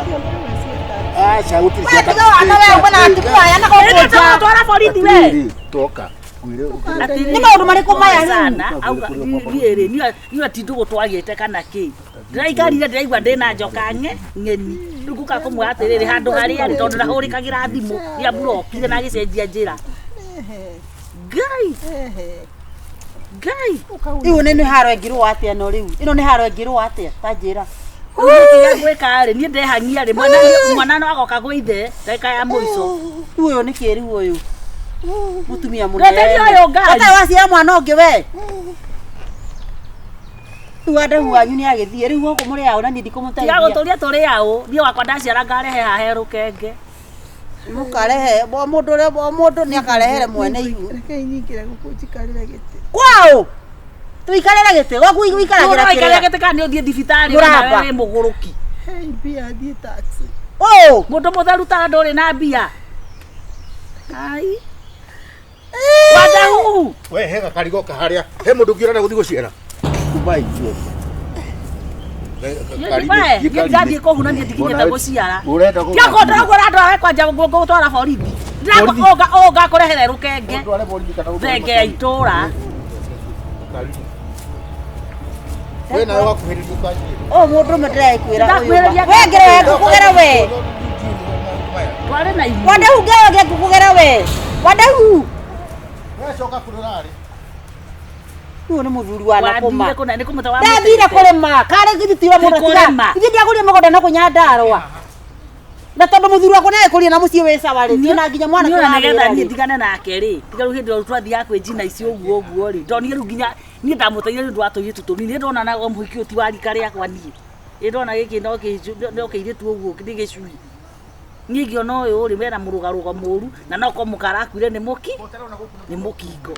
Aca gũtirĩ We tiga wana we uga na atumia aya na Ĩ gũkũ nja. twara borithi we. Atĩrĩrĩ, toka. Ngwĩre ũkĩre. Nĩ maũndũ marĩkũ maya rĩu? Sana auga niĩ rĩ niĩ ati ndũgũ twagĩte kana kĩ. Ndĩraikarire ndĩraigua ndĩna njoka ng'eni. Rĩu ngũka kũmwĩra atĩrĩrĩ handũ harĩa arĩ tondũ ndahũrĩkagĩra thimũ nĩamburokire na agĩcenjia njĩra. Ngai Ngai. Rĩu nĩ haro ĩngĩrũa atĩa no rĩu? Ĩno nĩ haro ĩngĩrũa atĩa? Ta njĩra. Rĩu gwĩka rĩ niĩ ndehang'ia rĩ mwana mwana no agoka gwĩ ithe ndagĩka ya mũico. Rĩu ũyũ nĩ kĩ rĩu ũyũ? Mũtumia mũnene. Ndeteria ũyũ ngari. Ata waciara mwana ũngĩ we. Rĩu Adamu wanyu nĩ agĩthiĩ rĩu gũkũ mũrĩ aũ na niĩ Tiga ndikũmũteithia. gũtũria tũrĩ aũ niĩ wakwa ndaciara ngarehe haha he rũkenge. Mũkarehe o mũndũ ũrĩa o mũndũ nĩ akarehere mwene ihu. Rekei nyingĩre gũkũ njikarĩre gĩtĩ. Kwaũ? Tũikarĩre gĩtĩ gwaku ũikaragĩra Ũraikarĩra kĩrĩa? gĩtĩ kana nĩ ũthiĩ thibitarĩ Mũramba. ona we wĩ mũgũrũki. Hei mbia thiĩ taxi. Ũũ. Mũndũ mũtheru ta ndũrĩ na mbia. Ai. Wadahu. We he gakarigo kaharĩa. He mũndũ ũngĩ ũrenda gũthiĩ gũciara. Kumai ithuothe. Niĩ ndathiĩ kũhuna niĩ ndikinyĩte gũciara. Ũrenda Tiga kũndora andũ awe kwanja ngũgũtwara borithi. Ndĩrakũrehere rũkenge. Ũndware borithi kana ũndware Thenge ya itũra. We nawe wakuhĩrĩria ũkanjĩra. Ũyũ mũndũ ũmwe ndĩrakwĩra ũyũ. Ndakwĩrĩria We ngere ngũkũgera we. Twarĩ na inyuĩ. Wadahu ngere ngũkũgera we. Wadahu. We coka kũrĩ ũrarĩ. Ũyũ nĩ mũthuri wa nakũma. Wathire kũna nĩ kũmũta wa Ndathire kũrĩma karĩ githitira mũno Ti tiga. kũrĩma. Ithuĩ ndiagũrire mũgũnda na kũnyandarũa. Na tondũ mũthuri wakwa nĩagĩkũria na mũciĩ wĩ sawa rĩ, na nginya mwana Niĩ ona nĩgetha kũrarĩra niĩ rĩ. ndigane nake rĩ tiga rĩu hĩndĩ ĩyo twathiaga kwĩ njina ici ũguo ũguo rĩ ndonire rĩu nginya niĩ ndamũteire nĩ ũndũ wa tũirĩtu tũnini nĩ ndona na mũhiki ũyũ ti wa rika rĩakwa niĩ ĩ ndona gĩkĩ no kĩirĩtu ũguo nĩ gĩcui niĩ ngĩona ũyũ rĩ mena mũrũgarũgo mũru na no korwo mũka arakuire nĩ mũki nĩ mũkingo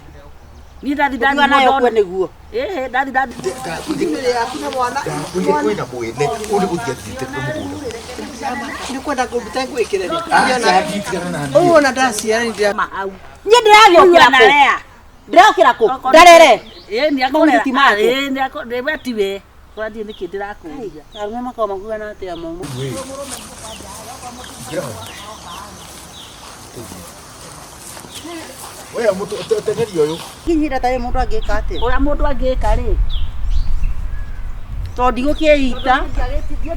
niĩ ndathi Tiga ndathi nayo kue ndona nĩguo. ĩhĩ ndathi ndathi Thimũ yaku na mwana. Ndakwĩrire kwĩna mwene ũyũ nĩ gũthiĩ athiĩte mũgũnda. Nĩ kwenda ngũruta ngwĩkĩre rĩ. Aca nditigana na niĩ. Ũyũ ona ndaciara nĩ ndĩra mahau Niĩ ndĩragĩũkĩra kũ? Anarea. Ndĩrokĩra kũ? Ndarere. Ĩ nĩ Mau akũrera. ti make. Ĩ nĩ akũrera we tiwe. Kũrathiĩ nĩkĩ ndĩrakũria. Arũme makoragwo makuana atĩa mau? We. Ingĩra hau. We mũteng'eri ũyũ. Kinyira tarĩ mũndũ angĩka atĩa? Ũrĩa mũndũ angĩka rĩ. Tondũ ndigũkĩita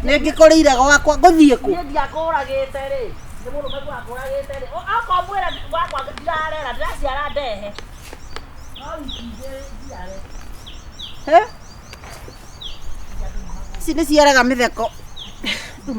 nĩ ngĩkũrĩire gwakwa ngũthiĩ kũ? Niĩ ndiakũragĩte rĩ. Nĩ mũrũme wakũragĩte rĩ. Okorwo mwĩra wakwa ndirarera ndĩraciara ndehe. No wiki igĩrĩ njiare. He? Ici nĩ ciaraga mĩtheko.